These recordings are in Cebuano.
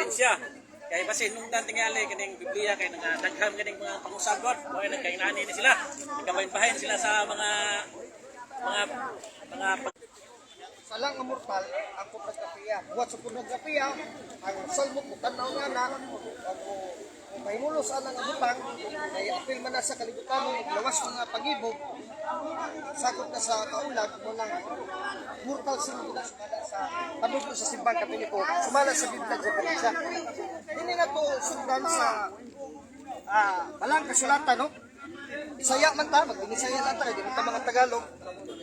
Referensya. Kay basi nung tingali kaning Biblia kay nga daghan kaning mga pangusabot, mo ay nagkainani ni sila. Nagkabahin-bahin sila sa mga Sala nga mortal ang pornografiya. Buhat sa pornografiya, ang salmot mo tanaw nga na, ang kung mahimulos ana nga butang, kay apil man na sa kalibutan mo, lawas mga pagibog, sakop na sa kaulag mo lang mortal sin na sumala sa panudlo sa Simbang Katoliko, sumala sa Biblia sa referensya. Hindi na to sundan sa balang kasulatan, no? Bisaya man ta, magbinisaya lang ta, kay di man ta mga Tagalog.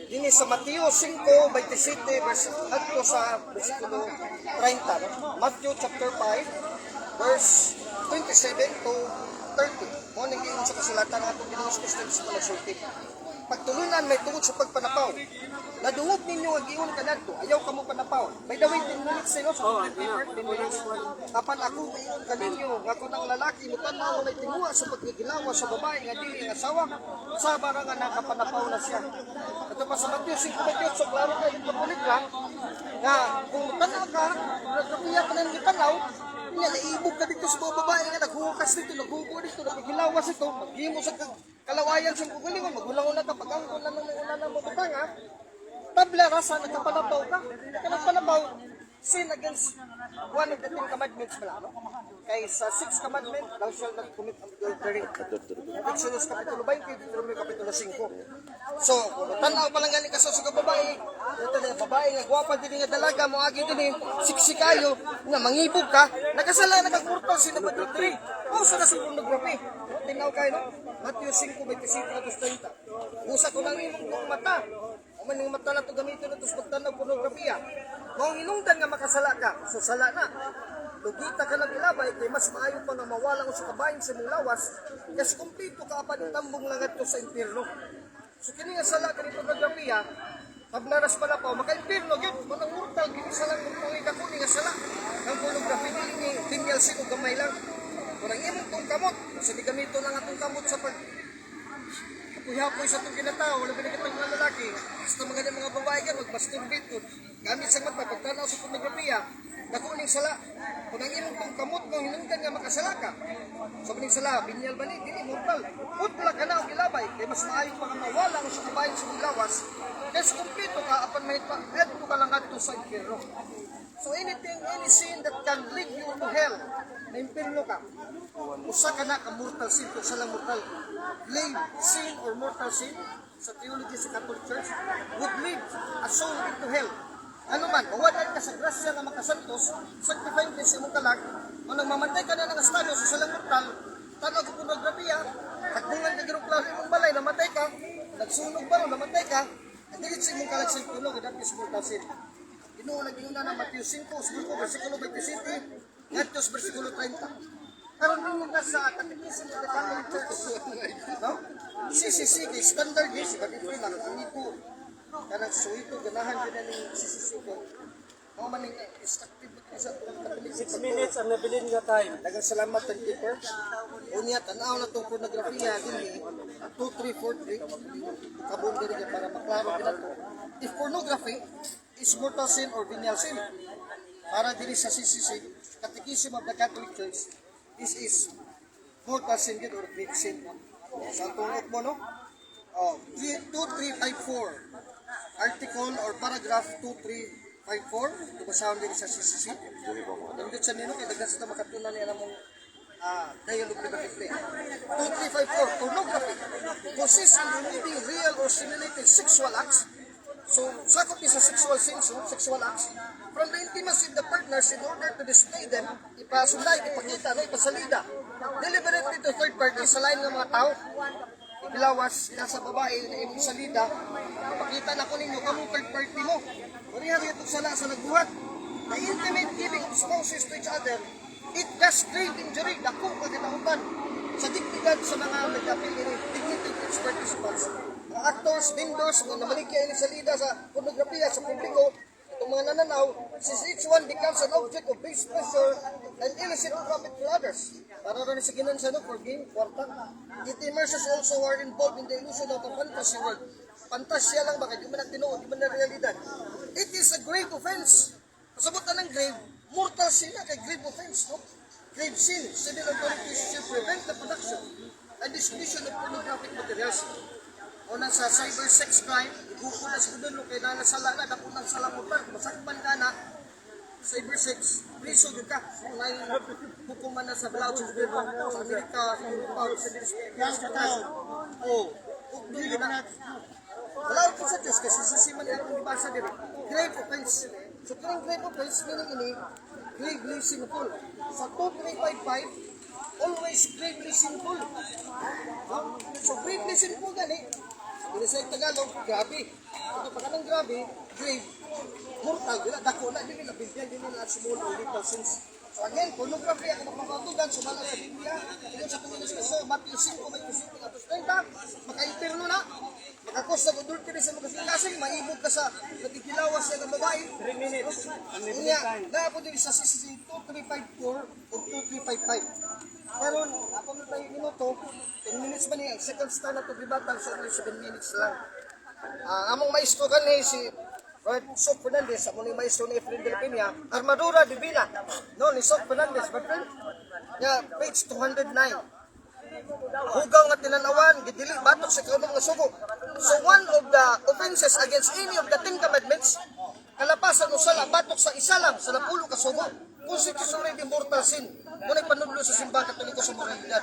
Dini sa Mateo 5:27 verse adto sa versikulo 30, no? Matthew chapter 5 verse 27 to 30. Mo ning giingon sa kasulatan ng atong Ginoong Kristo sa panagsulti. Pagtulunan may tungod sa pagpanapaw. Nadungog ninyo ang giingon kanadto, ayaw kamo panapaw. By the way, 10 minutes sino sa paper, 10 minutes. Apan ako moingon kaninyo nga kung ang lalaki mo tan-aw may tinguha sa pagkigilawa sa babae nga dili ang asawa, sa bara nga nakapanapaw na siya. Ito pa sa Mateo 5:28, klaro kayo yung papulit lang, nga kung tanaw ka, nagkapiya ka ng gitanaw, nga naibog ka dito sa mga babae nga naghukas dito, naghuko dito, naghilawas ito, maghimo sa kalawayan sa kugalingon, magulang-una ka, pag-angkon lang ng una ng mabutang ha, tabla rasa, nagkapanapaw ka, nagkapanapaw, sin against one of the Ten Commandments pala, no? Kay sa sixth commandment, thou shalt not commit adultery. Exodus kapitulo 20, Deuteronomy kapitulo 5. So, kung tanaw pa lang gani ka sa babae, ito na babae nga gwapa dinhi nga dalaga mo agi dinhi, sexy kayo, nga mangibog ka, nakasala na kag mortal sin of adultery. O sa na sa pornography. Tinaw kayo, no? Matthew 5:27 to 30. Usa ko lang imong tuong mata. O man yung mata na to gamiton na to sa pagtanaw pornografiya. Mao hinungdan nga makasala ka. So sala na. Lugita ka lang ilabay kay mas maayo pa nga mawala sa kabahin sa imong lawas kasi kumpleto ka apan itambong lang adto sa impierno. So kini nga sala kini pornografiya, tablaras pala pa maka-impierno gyud manang mortal kini sala kung dako ni nga sala. Ang pornography dili ni venial sin o gamay lang. Kung ang imong tong kamot, sa di gamito lang atong kamot sa pag hapoy-hapoy sa itong kinatao, wala binigit mga lalaki, basta mga mga babae gan, mag-masturbate ko. Gamit sa mata, pagtanaw sa pornografiya, dako ning sala. Kung ang imong tong kamot mo, hinungdan nga makasala ka. So, maning sala, venial ba ni? Dili, mortal. Putla ka na og ilabay, kay mas maayo pa nga mawala mo sa kabahin sa imong lawas, kaysa kumpleto ka, apan may pa, adto ka lang adto sa impyerno. So anything, any sin that can lead you to hell, na impyerno ka, usa ka na ka mortal sin, kung sa lang mortal. Grave sin or mortal sin, sa theology sa Catholic Church, would lead a soul into hell. Ano man, mawalan ka sa grasya nga makasantos, sanctifying grace sa imong kalag, o nang mamantay ka na ng estado sa salang mortal, tanaw ka pornografiya, tagbungan ka eroplano imong balay, namatay ka, nagsunog ba namatay ka, at dili sa imong kalag sa impyerno, that is mortal sin. Ginoo nag-ingon na Mateo 5, 5, versikulo 27, ngadto sa versikulo 30. Karon ninyo ka sa Catechism of the Catholic Church. No? CCC kay standard ni si Bakit lang ang iko kanang suwito ganahan gyud na ning CCC ko. Mao man ning instructive ba sa atong Catholic. 6 minutes ang nabilin nga time. Daghang salamat, keeper. Unya tan-aw na tong pornografiya dinhi 2343 kabon diri kay para maklaro gid ato. If pornography is mortal sin or venial sin. Para diri sa CCC, Catechism of the Catholic Church, this is mortal sin gid or grave sin. Sa tungok mo, no? Oh, 2354. Article or paragraph 2354. Basahon diri sa CCC. Nindot sa nino kay daghan sa makatunan niya namong dialogue ni Bakit 2354, pornography consists in removing real or simulated sexual acts. So, sakop ni sa sexual sins, no? Sexual acts from the intimacy of the partners in order to display them, ipasulay, ipakita, no? Ipasalida, deliberately to third parties, sa lain ng mga tao. Ipilawas ka sa babae na imong salida, ipakita na ko ninyo, kamong third party mo. Pareha rin itong sala sa nagbuhat. The intimate giving of spouses to each other, it does grave injury, dako pagkatautan sa dignidad sa mga nag-apil ini, dignity of its participants. Mga actors, vendors, mga namaligya ini salida sa pornografiya sa publiko, itong mga nananaw, since each one becomes an object of base pleasure and illicit profit for others. Para rin sa ginansya, no, for game, kwarta. It immerses also who are involved in the illusion of a fantasy world. Pantasya lang ba, kaya di man ang tinuod, di man ang realidad. It is a grave offense. Pasabot na ng grave, mortal. Mortal sin na kay grave offense, no? Grave sin. Civil authorities should prevent the production and distribution of pornographic materials. O na sa cyber sex crime, iguko na sa gobyerno kay na sala na, dako ng sala mortal. Masakpan ka na, cyber sex, priso gyud ka. So, nay hukuman na sa balaod sa gobyerno sa Amerika, sa Europa, sa Pilipinas. Oh, ugdo yun na. Balaod po sa Diyos kasi sa siman na akong gibasa diri. Grave offense. So kining grave offense meaning ini gravely sinful. Sa 2355, always gravely sinful. No? So gravely sinful gani. Dili sa Tagalog, grabe. Ito pa kanang grabe, grave, mortal, dila dako na dili na bigyan, dili na small or little sins. So again, pornography ang mapapatugan sumala sa Biblia. Ingon sa Panginoon sa Matthew 5, 27 30, maka-impierno na. Maka-cause sa adultery sa mga kasing, maibog ka sa nagigilawas sa ng babae. 3 minutes. Ang nabilin Unya, time. naa po din sa CCC 2354 o 2355. Karon, ako na tayo minuto, 10 minutes ba niya, second star na ito rebuttal, so only 7 minutes lang. Ah, among maestro kanhi si Brad Sok Fernandez, amo ni maestro ni Efren de la Peña, Armadura Divina, no, ni Sok Fernandez, my friend. Ya, page 209. Hugaw nga tinanawan, gidili batok sa kaunom nga sugo. So one of the offenses against any of the Ten Commandments, kalapasan o sala, batok sa isa lang, sa napulo ka sugo, constitutes already mortal sin. Muna'y panudlo sa Simbahan Katoliko sa moralidad.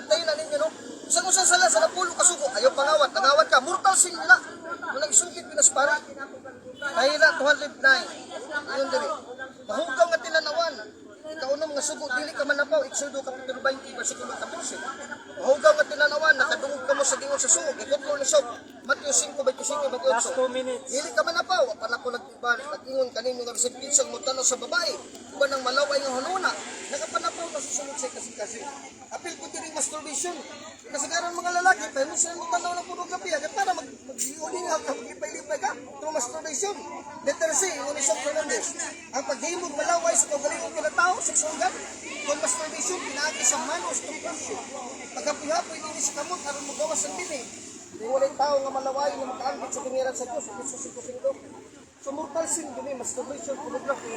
Bantayan na ninyo, no? Sa usang sala, sa napulo ka sugo, ayaw pangawat, nangawat ka, mortal sin nila. Muna'y isungkit pinaspara. Kahira 209. Ayun diri. Mahugaw nga tinanawan. Ikaunom nga sugo, dili ka manapaw. Exodo Kapitulo 20, versikulo 14. Mahugaw nga tinanawan, nakadungog ka mo sa gingon sa sugo. Gikontrol ni Sob. Matthew 5, 25, 28. Last 2 minutes. Dili ka manapaw. Apan ako nag-iba, nag-ingon kaninyo nga bisag kinsang mo tanaw sa babae. Uban ang malaway nga hununa. Nakapanapaw na susunod sa kasing-kasing. Apil ko diri masturbation. Kasagaran mga lalaki, pero sila mo tanaw ng pornography, kaya para mag-ulingaw ka, maglipay-lipay ka, through masturbation. Letter C, ingon ni Sok Fernandez. Ang paghimog malaway sa kaugalingong kinatao, sexual kung masturbation, pinaagi sa manos to puso. Pagkapuy-hapoy nini sa kamot, aron mo gawas ang dini. Di walay tao nga malaway nga makaambit sa kingiran sa Diyos, Efesos 5:5. So mortal sin gini, masturbation, pornography,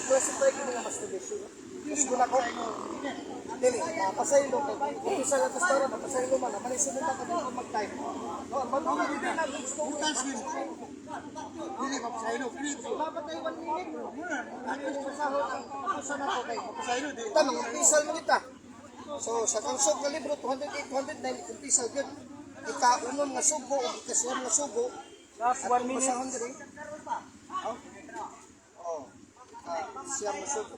classify gini nga masturbation. Diyos ko na ko. Dili, pasaylo kay umpisa lang tas para mapasaylo man, man sunod na kami kung mag-time. No, ang bago na dili na Mortal sin. Dili pa pasaylo. Dapat ay 1 minute. Ano masahol ang umpisa na ko kay. Pasaylo di. Tama, kumpisal mo kita. So, sa kansog nga libro, 208, 209, kumpisal yun. Ikaunom nga sugo o ikasiyam nga sugo. Last 1 minute. Basahon diri. Oh. Oh. Ah, siyam nga sugo.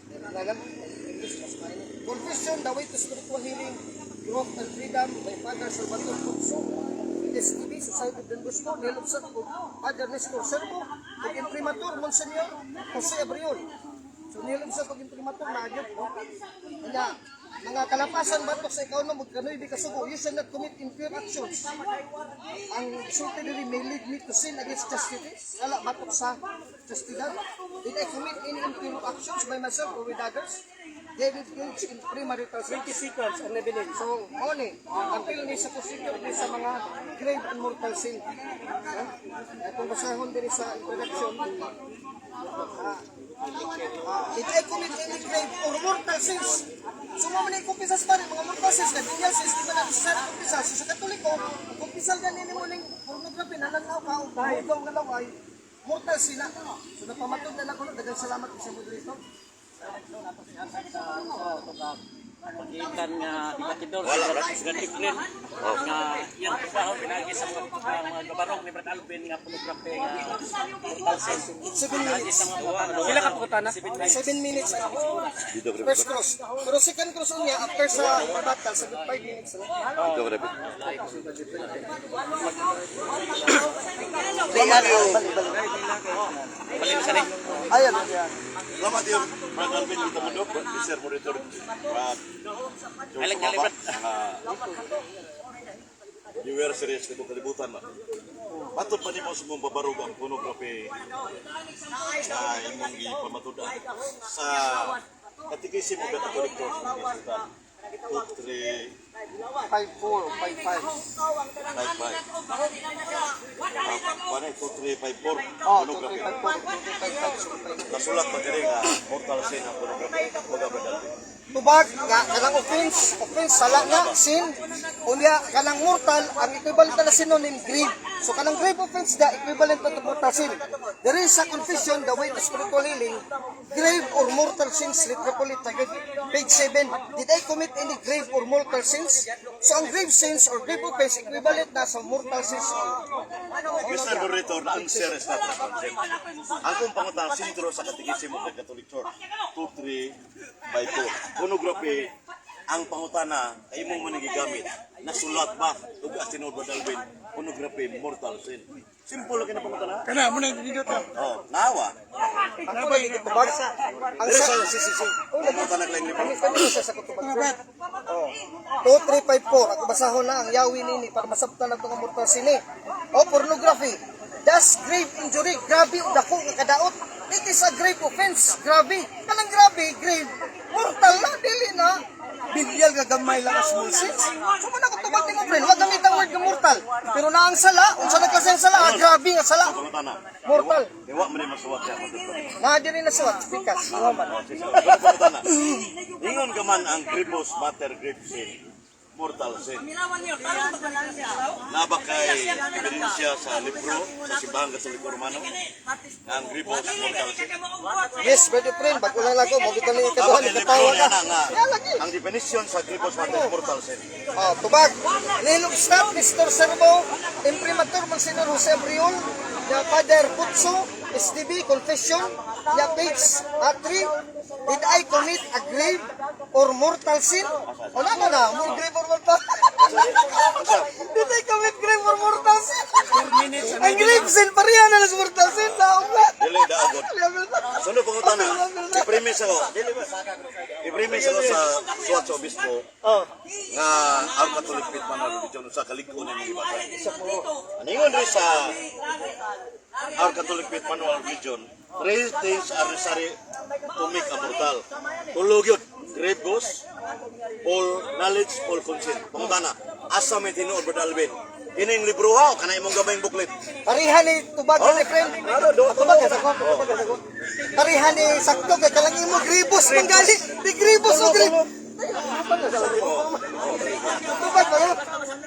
Yan lang. English, mas maayo. Confession, the way to spiritual healing, growth and freedom by Father Salvador Tutso. STB, Society of Don Bosco, nilupsat ko Father Nestor Servo, ug imprimatur Monsignor Jose Abriol. So nilupsat og imprimatur maagyot, no? Kanya, mga kalapasan batok sa ikaw no magkanoy di kasugo, you shall not commit impure actions. Ang sulti diri may lead me to sin against chastity. Sala batok sa chastidad. Did I commit any impure actions by myself or with others? David engage in premarital sex. 20 seconds ang nabilin. So, mao ni, apil ni sa procedure ni sa mga grave and mortal sin. Ha? Atong basahon diri sa introduction. Did I commit any grave or mortal sins? So, mo man kumpisas pa rin, mga mortal sins, na venial sins, di ba na necessary kumpisas? So, sa Katoliko, kumpisal gani nimo ning pornography, nananaw ka, o hugaw nga laway, mortal sin na. So, napamatod na lang ko, daghang salamat sa moderator. Pagitan nga debatidor sa Brad Efren nga iyang trabaho pinagi sa mga gabarong ni Brad Alvin nga pornography nga mortal sin. 7 Pinagi minutes. sa mga Pila ka pangutana? 7 minutes ang first cross. Pero second cross niya, after sa battle, sa 5 minutes lang. Balin sa ni. Ayan. Salamat yun, Brad Alvin Vitamundok, Sir Monitor, Brad Alang gali, Brad. Viewer series sa kalibutan ba? Matod pa nimo sa mong babarog ang pornography na imong gipamatudan sa Katikisimo Catholic Church ng 2, 3, 5-4, 5-5. 5-5. Ah, 1, 2, 3, 5, 4. Oh, 2, 3, Pornography. 5, 4, 2, 3, 5, 5, 5. Nasulat ba diri nga mortal sin ang pornography? Baga, Brad Alvin. Tubag nga kanang offense, offense sala nga sin. Unya kanang mortal ang equivalent na synonym grave. So kanang grave offense da equivalent na to mortal sin. There is a confession, The Way to Spiritual Healing, Grave or Mortal Sins, literally page 7. Did I commit any grave or mortal sins? So ang grave sins or grave offense equivalent na sa mortal sins. Mr. Moderator, the answer is not responsive. Ang kong pangutang sentro sa Katekismo ng Catholic Church, 2, 3, 5, 4. Pornography, ang pangutana ay imong man gigamit. Nasulat ba ug tinuod, Brad Alvin, pornography mortal sin? Simple lang kina pangutana. Kana mo na dito ta. Oh, nawa. Ako lagi gitubag. Ang Diri sa sa CCC. Pangutana lang libro. Kami kami sa kutubag. Oh. 2 3 5 4. Ako basahon na ang yawi nini para masabtan na itong mortal sin eh. Oh, pornography. Does grave injury, grabe o dako nga kadaot. It is a grave offense. Grabe. Kanang grabe, grave. Mortal na, dili na. Bilyal nga gamay lang ang small sins. So man ako tubag nimo, friend, wag gamit ang word nga mortal. Pero na ang sala, unsa na klase ang sala, ah, grabe nga sala. Pangutana. Mortal. Diwa man ni masuwat siya. Na diri na suwat, pikas. Wa man. Pangutana. Ingon ka man ang grievous matter, grave sin, mortal sin. Naba kay ebidensya sa libro sa Simbahang Katoliko Romano ang grievous mortal sin? Yes, brother friend, bago lang ako, mo bitong Naba ikaduha kay ni libro katawa niya ka. na nga Ya lagi. ang definition sa grievous matter mortal sin. Oh, tubag. Lilog stop, Mr. Servo, Imprimatur Monsignor Jose Abriol, ya Father Putso, SDB, Confession, ya page 3, did I commit a grave or mortal sin? Wala na na, more grave or mortal. Did I commit grave or mortal sin? Ang grave sin, pareha na lang sa mortal sin. Naong na. Dili daagod. Sunod pangutana. I-premise ako. Dili ba? I-premise ako sa suwat sa obispo Oh, nga ang Catholic faith man religion sa kalig-on ng gibasa. Aningon rin sa Our Catholic Faith Manual Religion, three things are necessary to make a mortal. Tulog yun, grave goes, all knowledge, all consent. Pangutana, asa may tinuod, Brother Alvin? Kining libro ha, o kana imong gamayng booklet? Pareha ni tubag Oh, ni friend. ano, do- Tubag sa ko, tubag sa ko. Pareha ni sakto kay kalang imo gribos man gali. Di gribos o grib. Tubag ba?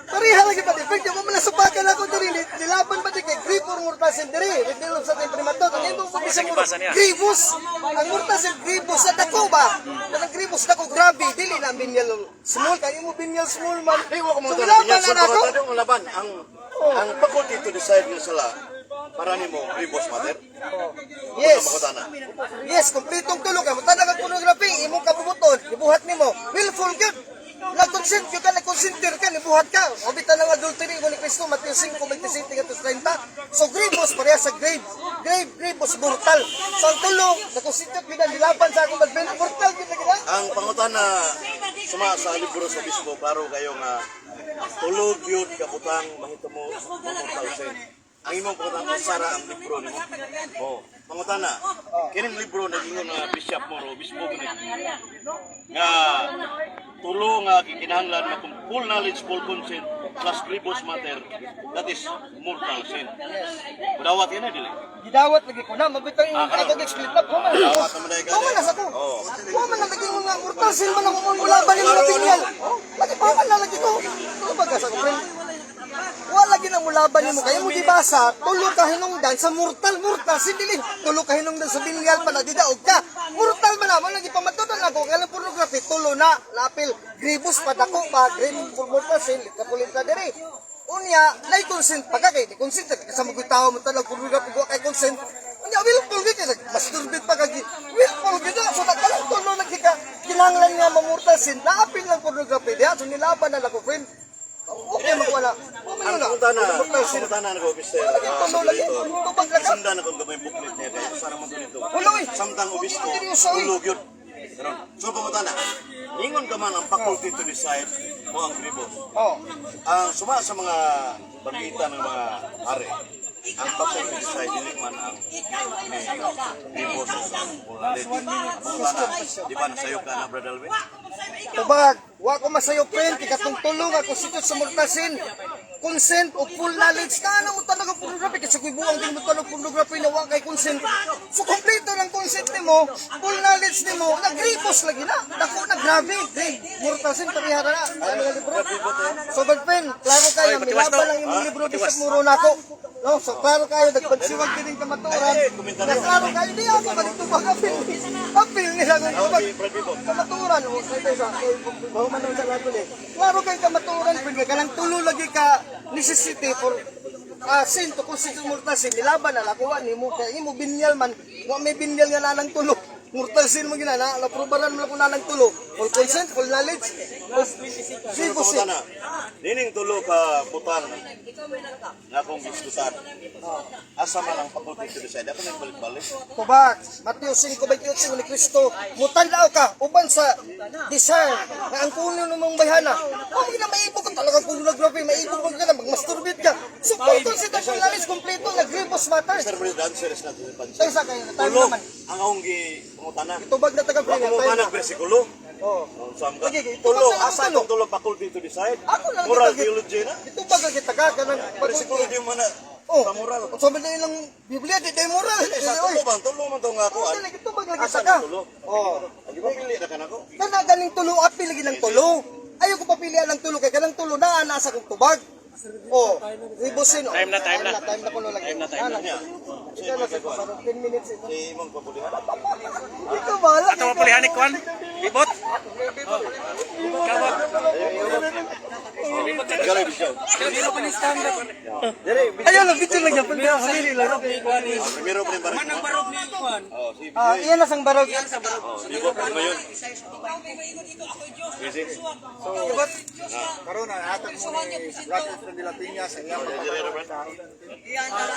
Pareha lagi pa di friend, di mo man nasupakan ako diri nilaban pa di kay grib or mortal sin diri. Reveal sa ating primato. Ang imo mo bisa mo Gibasa niya. gribos. Ang mortal sin gribos sa dako ba? Kanang gribos dako grabe dili na binyal small kay imo binyal small man. Di wa ko So, mga nilaban na nako. Ang laban, ang faculty to decide nga sala, para nimo grievous matter. Yes. Pangutana. Yes, kumpletong tulog ka. Mutana kag pornography, imong kabubuton, gibuhat nimo. Willful gyud. Nag-consent gyud ka, nag-consentir ka, nibuhat ka. Obita ng adultery mo ni Kristo, Mateo 5, 27 ngadto 30. So grievous pareha sa grave. Grave, grievous, mortal. So ang tulog, nag-consentir gyud na nilaban sa akong advent, mortal gyud lagi na. Ang pangutana suma sa libro sa obispo, klaro kayo nga tulog yun kabutang mahitamo mortal sin. Ang imong pangutana sara ang libro nimo. Oh, pangutana. Kining libro nagingon nga bishop mo ro obispo gani. Nga tulo nga gikinahanglan nga kung full knowledge, full consent plus grievous matter, that is mortal sin. Budawat yun eh, dili. Gidawat lagi ko na, mabitang Ah, imong ako explain na. Human Dawat naman dahil ka, Human na sa ko. Oo. Human na lagi mo nga mortal sin man ako mulaban nimo na binyal. Lagi pa man na lagi ko. Ano ba ka sa ko, friend? Wala lagi nang mulaban nimo kay mo gibasa tulo ka hinungdan sa mortal, mortal sin dili tulo ka hinungdan sa binyal pa na didaog ka mortal man amo lagi pamatudan ako nga lang pornography tulo na napil grievous pa dako pa grave mortal sin litra diri. Unya, nay consent pa ka kay di consent ka sa mga tao mo tanag pornography wa kay consent. Unya willful gyud kay masturbate pa ka willful gyud na so nagkalang tulo lagi ka kinahanglan nga mamortal sin naapil lang pornography diha so nilaban na lang ko, friend. Okay magwala. Ang Ang pangutana, mortal sin. pangutana nako, Mr. Lagi tulo lagi. Tubag lang ka. Sundan ako gamay booklet niya kay usa ra man to nito. Wala, oy. Samtang obispo, Hindi usa, oy. tulog yun. Karon, so pangutana, ingon ka man ang faculty to decide mo ang grievous. Oh. Ang suma sa mga bagita ng mga are, Ang faculty to decide dili man ang ni sa knowledge. Pangutana, di ba nasayop ka na, Brother Alvin? Tubag, wa ko masayo, friend, kay katong tulo nga constitute sa mortal sin. Consent o full knowledge na ano mo talaga pornography kasi kung buwang din mo talaga pornography na wa kay consent. So kompleto ng consent nimo, full knowledge nimo, nagripos lagi na. Dako na grabe, grade mortal sin parehara na. Ano nga libro? So bad friend, klaro kayo, milaban lang imong libro di sa muro nako. No, so klaro kayo nagpagsiwag kining kamatuoran. Na klaro kayo di ako balik apil. Apil nila kung tubag. Kamatuoran o sa sa bahuman sa lato ni. Klaro kay kamatuoran pud kay kanang tulo lagi ka necessity for sin to constitute mortal sin, nilaban na nakuha nimo kay imo binyal man wa may binyal nga nanang tulo. Mortal sin mo ginana, naprobaran mo lang kung nanang tulo. Full consent, full knowledge. Last 20 seconds. Sigo sin. Pangutana, nining tulo ka butang nga akong gisgutan. Asa man ang faculty to decide? Ako nagbalik-balik. Tubak, Mateo 5:28 ni Kristo, mutan-aw ka uban sa desire nga ang kuno ng mong bayhana. Oh, na maibog ka talagang pornography, maibog ka na magmasturbate ka. So full consent and full knowledge kompleto nagribos matter. Sir, the answer is not the answer. Tayo sa kayo, tayo Tulo naman. ang akong gi pangutana. Tubag na taga Wa ko mo tayo na. manag bersikulo. Oh. Saan ka? Sige, itubag Tulo, na lang asa ang itong tulo faculty to decide? Ako lang Moral gitag- theology na? Itubag ang kita ka kanang Bersikulo di man na Oh, sa moral. Sa man ilang Biblia di day moral. Eh, sa tulo ba? Tulo man to nga ako. Oh, dili itubag lagi Asa ta ka. ang tulo? Oh. Ang ipapili na ka nako. Kana ganing tulo apil lagi ng tulo. Ayaw ko papilian ng tulo kay kanang tulo naa nasa kong tubag. Oh, ribusin. Oh. Time na, time na. Time na kuno lagi. Time na, time na. Niya. Ikaw na sa parang 10 minutes ito. Si imong pabulihan. Ikaw bahala. Ato mapulihan ni Kwan. Bibot. Kawat. Bibot. Galay bisyo. Ayaw lang, video lang yan. Pwede lang. Primero pa rin barang. Manang barog ni Kwan. Oh, si Ah, iyan na sang barog. Oh, libot pa yun. Sige. Ibot. Karon ang hatag mo ni Brother Efren de la Peña sa iyang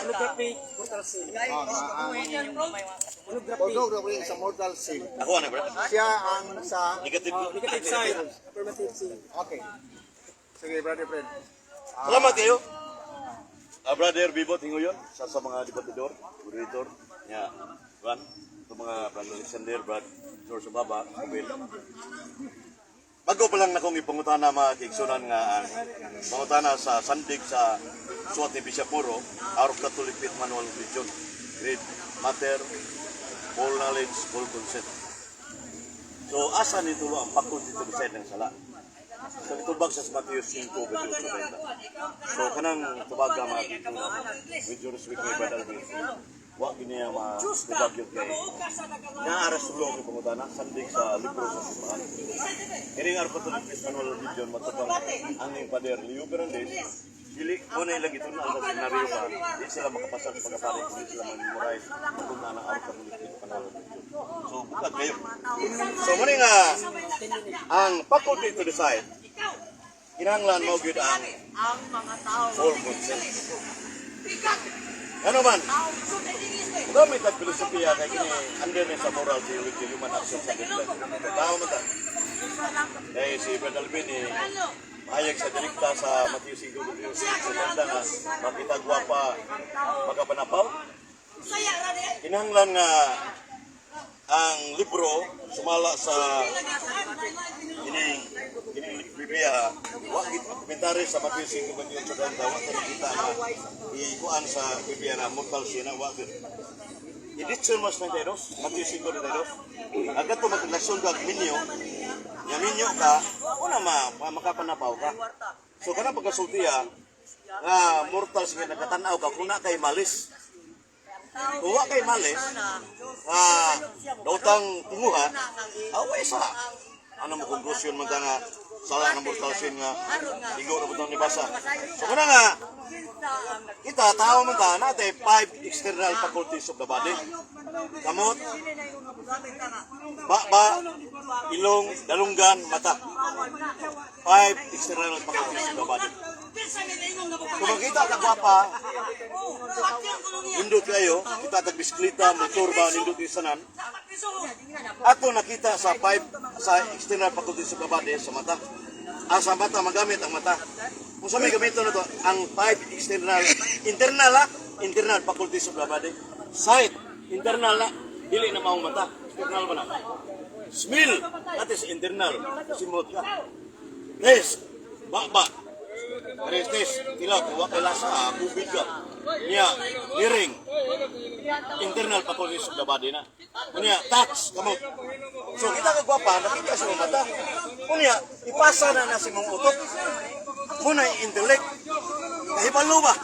Pornography, mortal sin. pornography sa mortal sin. Ako ano, bro? Siya ang sa Negative. Negative side. Affirmative sin. Okay. Sige, Brother Efren. Salamat kayo. Brother Bibot Hinguyon, sa mga debatidor, moderator, ya, Juan, sa mga Brother Alexander, Brad George Obaba, Kubil. Bago pa lang nakong ipangutana mga kaigsunan nga ang pangutana sa sandig sa suwat ni Bishop Muro, Our Catholic Faith Manual of Religion, Grade Matter, Full Knowledge, Full Consent. So asa ni tulo ang faculty to decide ng sala? Sa itubag sa Matthew 5:28. So kanang tubaga mga kaigsunan, with your respect ni Brother Alvin, wa gini ang mga tubag yun kay naaras tulo ang pangutana sandig sa libro sa simbahan. Kining Our Catholic Faith Manual of Religion matubang ang ning Pader Leo Fernandez, dili mo na ilang itun ang seminaryo pa di sila makapasar sa pagkapari, di sila mag-memorize kung na ang Our Catholic Faith Manual of Religion. So bukad kayo. So mo nga ang faculty to decide kinahanglan mo gyud ang full consent. Ano man, gamit ang filosofiya kay kini under ni sa moral theology, human action sa development. Tao man ta. Kay si Brad Alvin eh, mahayag sa direkta sa Matthew 5:28 sa ganda nga makita gwapa makapanapaw. Kinahanglan nga ang libro sumala sa kining kining Biblia, wa gid komentary sa Matthew 5:28 ganda wa ta nakita nga ikuan sa Biblia na mortal sin na wa gid. Editson mas ng Teros, Matthew 5:32. Agad to magrelasyon ka ag minyo, nga minyo ka, una ma makapanapaw ka. So kanang pagkasultiya nga mortal sin nga nakatan-aw ka kung na kay malis. Kung wa kay malis, nga dautang tinguha, away sa ano mo konklusyon man ta nga sala ng mortal sin nga igo na butang nibasa. So kuna nga kita tao man ta natay five external faculties of the body. Kamot, baba, ilong, dalunggan, mata. Five external faculties of the body. Kung makita ka gwapa, nindot kayo, kita tag bisikleta, motor ba, nindot isanan. Ato nakita sa five sa external faculties of the body sa mata. Ang sa mata magamit ang mata. Kung sa may gamiton na to, ang five external internal ha, Internal faculties of the body. Sight, internal na, dili na maong mata. External ba na? Smell, that is internal. Simot ka. Taste, ba-ba. Taste, taste, tila, kuha kay lasa, bubig ka. Niya, hearing, internal faculties of the body na. Unya, touch, kamot. So, kita ka gwapa, nakita sa mong mata. Unya, ipasa na na si mong utok. Muna intellect. Kahibalo ba?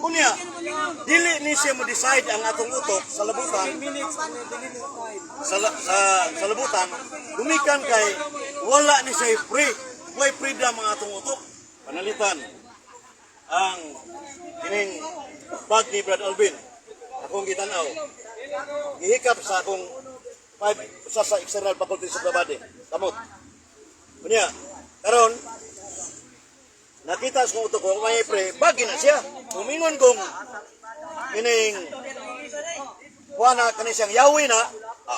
Unya, dili ni siya mo decide ang atong utok sa labutan Minutes on the delivery time. sa labutan, gumikan kay wala ni siya free. Way freedom ang atong utok. Panalitan ang kining bag ni Brad Alvin. Akong gitanaw. Gihikap sa akong five usa sa external faculties of the body. Kamot. Unya, karon nakita sa akong utok ko may pre bagi na siya. Umingon kong kining kuha na kani siyang yawi na,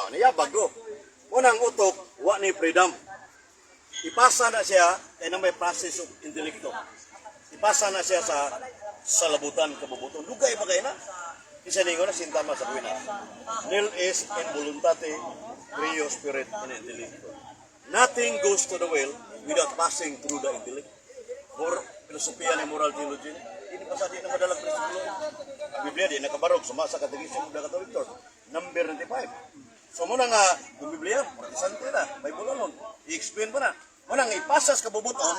niya bago. Unang utok, wa ni freedom. Ipasa na siya, kay na may process of intellecto. Ipasa na siya sa labutan kabubuton. Dugay pa kay na. Isa ningo na sintama sa buwina. Nil est in voluntate reo spirit in intellecto. Nothing goes to the will without passing through the intellect. Mor, filosofiya ni moral theology. Di na basta di na madalang prinsipyo. Ang Biblia di nakabarog suma sa Catechism of the Catholic Church, number 95. So muna nga, yung Biblia, Protestante na, Bible alone. I-explain pa na. Muna nga ipasas kabubuton,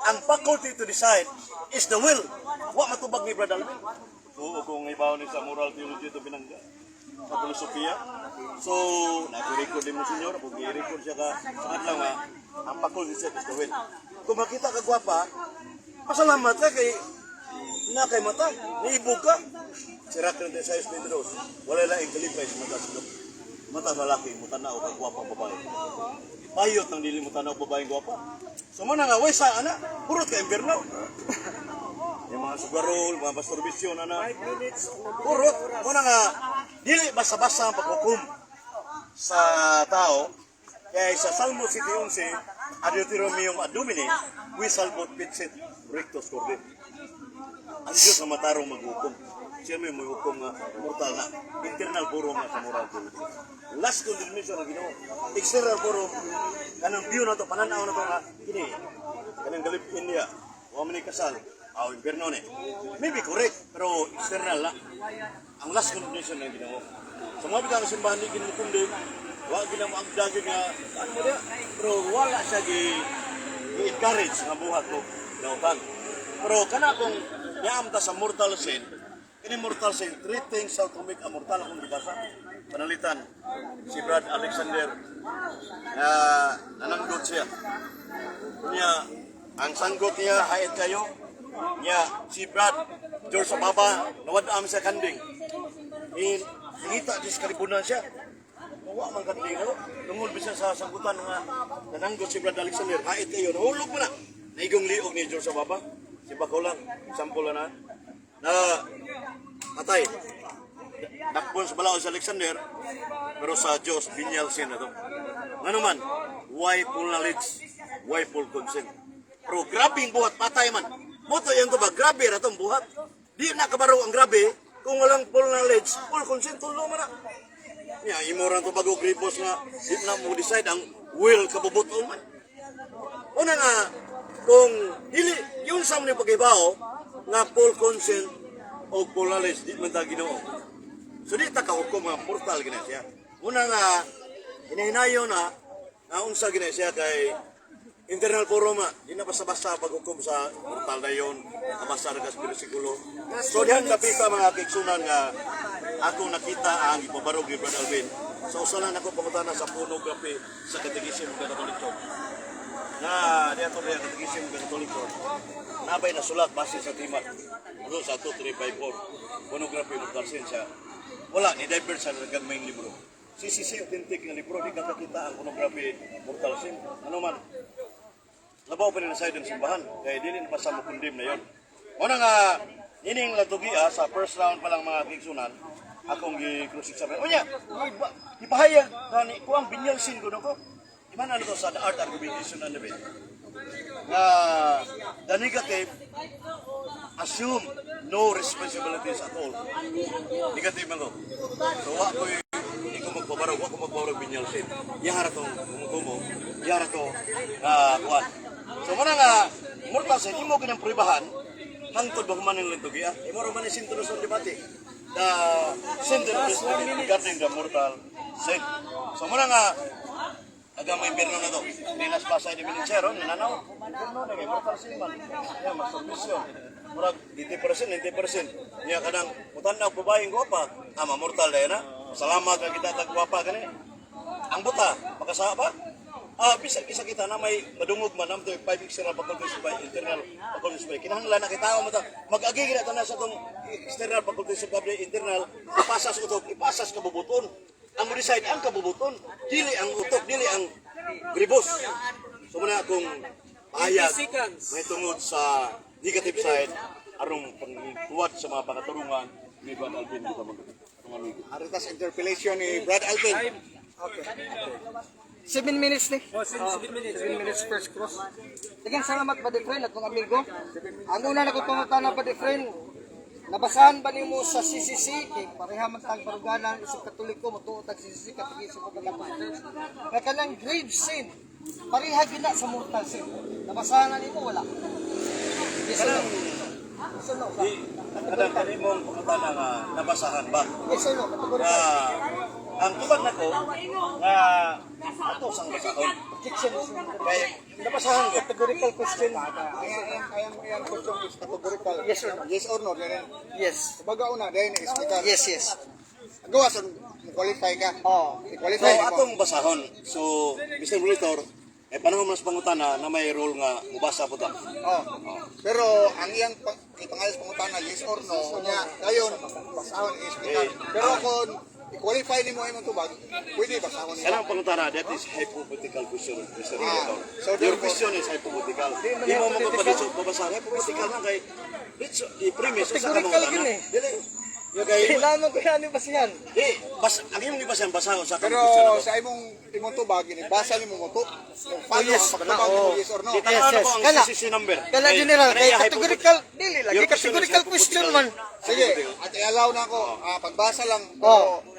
ang faculty to decide is the will. Wa matubag ni Brother Alvin. Oo, kung ibaw ni sa moral theology ito binangga sa filosofiya. So, nag-record din mo, senyor, kung i-record siya ka, sa adlaw nga, ang faculty to decide is the will. Kung makita ka gwapa, pasalamat ka kay na kay mata, niibog ka. Sirach 36:22, wala laing kalipay sa mata sa mata sa laki, mutanaw kay gwapang babae. Payot ng dili mutanaw babaeng gwapa. So mo na nga, way sa ana, purot ka impierno. Yung mga sugarol, mga masturbasyon, ana. 5 minutes on the Purot, mo na nga, dili basta-basta ang paghukom sa tao. Kaya sa Salmo 7:11, Adiutorium meum ad Domine, qui salvot fecit rectos corde. Ang Diyos ang matarong maghukom. Siya may maghukom nga mortal na. Internal forum nga sa moral theology. Last condemnation ang Ginoo. External forum, kanang view na to, pananaw na to nga, kini, kanang galip India, wa man ni kasal, aw impierno ni. Maybe correct, pero external na. Ang last condemnation ng Ginoo. Sa mga bitang simbahan ni ginukundi, wa gina mo agdagin nga ano mo diya? Pero wala siya gi i-encourage nga buhat ko dautan. Pero kana kung niam ta sa mortal sin, kini mortal sin, three things how to make a mortal akong gibasa. Panalitan, si Brad Alexander na nananggot siya. Niya, ang sanggot niya, hayat kayo. Niya, si Brad George Ababa, nawad-am sa kanding. In, nangita di sa kalibunan siya. Wa man kanding, no? Tungod bisan sa sanggutan nga nananggot si Brad Alexander, hait kayo, nahulog mo na. Naigong liog ni George Ababa. Si Bakulang, sample na. Na patay. Dakpon sa balaod si Alexander, pero sa Diyos, venial sin na to. Nga naman, why full knowledge, why full consent? Pero grabing buhat, patay man. Moto yan to ba, grabe na itong buhat. Di na kabaro ang grabe, kung walang full knowledge, full consent, tulo man na. Ya, imo ran to bago gripos nga, di na mo decide ang will kabubuton man. Una nga, kung dili, yun sa mga pag-ibaw, nga full consent o full knowledge, di man ta Ginoo. So di ta kahukom nga mortal gina siya. Una nga, hinahinayon na, na unsa gina siya kay internal forum na, di na basta-basta paghukom sa mortal na yun, kabasa na kas bersikulo. So dihan kapita mga kigsunan nga ako nakita ang ipabarog ni Brad Alvin. Sa usa lang ako pangutana sa pornography sa Catechism of the Catholic Church. Na diha to diha Catechism of the Catholic Church. Nabay nasulat base sa tema. Ano sa 2, 3, 5, 4. Pornography mortal sin siya. Wala, ni divert sa gagmayng libro. CCC authentic nga libro, di ka kakita ang pornography mortal sin. Ano man, labaw pa rin sa ng simbahan kay dili na basta mo condemn na yon. Muna nga ining latugia sa first round pa lang mga kigsunan akong gi-cross examine. Unya, ipahayag kani ko ang venial sin kuno ko. Di man ano to sa The Art Argumentation and Debate. Nga the negative assume no responsibilities at all. Negative man ko. So wa ko hindi ko magpabarog, wa ko magpabarog venial sin. Yara tong kumukumo, yara to nga kuan. So muna nga mortal sin imo kinang pribahan hangtod ba human ang lintugi ah. Imo ra man ni sentro sa debate. The center of this debate regarding the mortal sin. So muna nga aga mo impierno na to. Nilas pasay ni Milinchero, nananaw. Impierno na kay mortal sin man. Ya masturbation. Murag 80%, 90%. Niya kanang mutan-aw babaeng gwapa, ama mortal dahil na. Salamat ka kita tag gwapa kani. Ang buta, makasama pa? Ah, bisa bisa kita na may madungog man namto five external faculties by internal faculties by kinahanglan na kita mo ta mag-agi gid na sa tong external faculties of the internal ipasas utok, ipasas kabubuton. Ang mo decide ang kabubuton, dili ang utok, dili ang gribos. So muna akong pahayag may tungod sa negative side arong pangtuwad sa mga pangaturungan ni Brad Alvin kita mag atong amigo. Aritas interpellation ni Brad Alvin. Okay. 7 minutes ni. Oh, 7 minutes. 7 minutes first cross. Daghang salamat, buddy friend, at mga amigo. Ang una na ko pangutana, buddy friend, nabasahan ba nimo sa CCC kay pareha man tag baruganan isip Katoliko, motuo tag CCC, Katoliko Catholic Church, nga kanang grave sin pareha gina sa mortal sin? Nabasahan na nimo, wala? Yes or no? Yes or no? Di kadang kani mong pangutana nga nabasahan ba? Yes or no? Categorical. Nga ang tubag nako nga ato sang basahon. Objection. Kay nabasahan ko. Categorical question. Ang question is categorical. Yes or no? Yes or no, dahil Yes. kumbaga una dahil explicar. Yes. Gawa sa qualify ka. Oh. So I-qualify mo. atong basahon. So Mr. Monitor, eh panahon mas pangutana na may role nga mubasa po ta. Oh. Pero ang iyang ipangalas pangutana yes or no nya dayon basahon i-explicar. Pero kung i-qualify nimo imong tubag, pwede basahon nimo. Kanang pangutana, that is hypothetical question, Mr. Monitor. So, Your question is hypothetical. Di mo magpapalisod babasahan. Hypothetical na kay it's i-premise sa Categorical pangutana. yun eh. Dili. Yo kay Kailangan ko yan basihan. di bas ang imong gibasahan basahon sa Pero kanang question ako. sa imong tubag inibasa nimo mo to. Kung paano Yes, ang pagtubag oo. nimo, yes or no. Di Yes, tanaw yes. ko ang Kana. CCC number. Kana Kay- general, kanang kay iya categorical dili lagi Your question is categorical question man. Sige, at i-allow na ako, pagbasa lang pero Oh.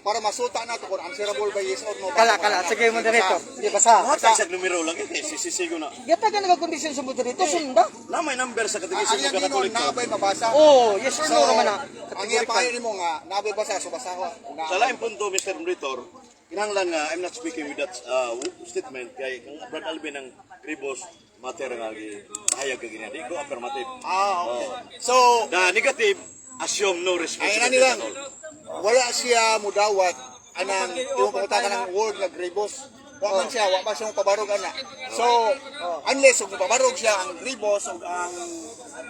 para masuta na to kung answerable by yes or no. Kala kala, sige, moderator. Sige, basa. Lahat sa isang numero lang kay CCC ko na. Yata ka nagakondisyon sa moderator sunda. Na may number sa Ang kategismo iyang ng ginon Katoliko. na ba'y mabasa? Oh, yes or no naman na. Ang iyang pangayo nimo nga nabay basa, so basa ko. Sa laing punto, Mr. Monitor, kinahanglan nga I'm not speaking with that statement kay kang Brad Alvin ang Gribos matter nga gi pahayag ka gina. Di ko affirmative. Ah, okay. So, The negative assume no ay na responsibility nilang at all. wala siya mudawat anang yung pangutana ng word nga gribos. Wa man siya, wa pa siya pabarog ana. So, unless ug pabarog siya ang gribos ug ang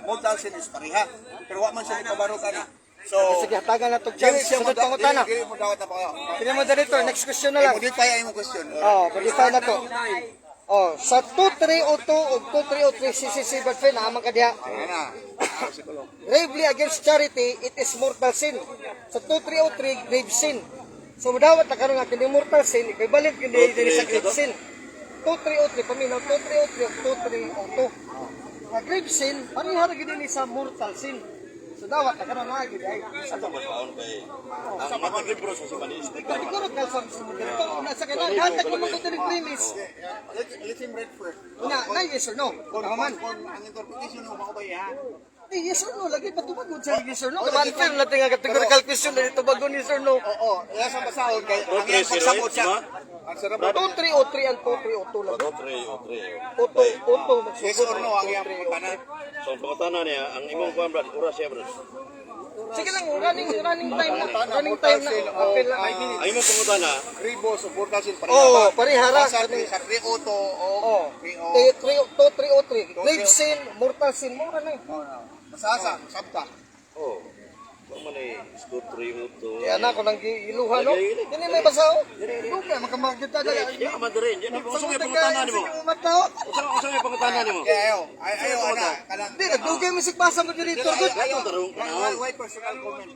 mortal sin is pareha. Pero wa man siya pabarog ana. So, Sige, hatagan na tog dili chance. siya Sunod pangutana. dili mudawat na pa. Sige, moderator, next question na lang. Modify ang imong question. Oh, modify na to. Oh, sa 2302 ug 2303 CCC Badfe na amang kadiha. Ayan na. Ah, siguro. Gravely against charity, it is mortal sin. Sa 2303, grave sin. So madawat na karon nga kini mortal sin equivalent kini diri sa grave sin. 2303 paminaw 2303 ug 2302. Nga grave sin pareha ra gyud ni sa mortal sin. So dawat na karon na gyud ay. Sa itong basahon kay ang matag libro sa Simani speak. Categorical sa moderator una sa kana hatag mo ko diri premise. Let him read first. Una, na yes or no? Kung, Tama man. kung ang interpretation mo mao ba iya? Eh, yes or no lagi patubag sa yes or no. Kaman natin nga categorical question na tubagon yes or no. Oo, iya sa basahon kay ang iyang 2308, pagsabot siya. ma? Answerable. 2303 and 2302 lang. 2303. Auto, auto, Yes or no ang iyang pangutana. So ang pangutana niya, ang imong kuan Brad, oras siya Brad. Sige lang, running time na. Running time na. Okay lang. Ang imong pangutana, Gribos ug mortal sin pareha. Oo, ba? pareha ra. Sa 302 o Oh. 30. 2303. Grave sin, mortal sin, mura na eh. Oh, no. Masasa, sabta. oh. Wa man ay 2302. Kaya na ko nang giiluhan, no? Dili may basa, oh. Dugay makamagita na. Di ka man diri. Di unsa may pangutana nimo? Matao. Unsa may pangutana nimo? Kaya ayo, ay ayo ana kanang Di nagdugay mo sig basa mo diri good. Ayaw tarong panahon. Why personal comment?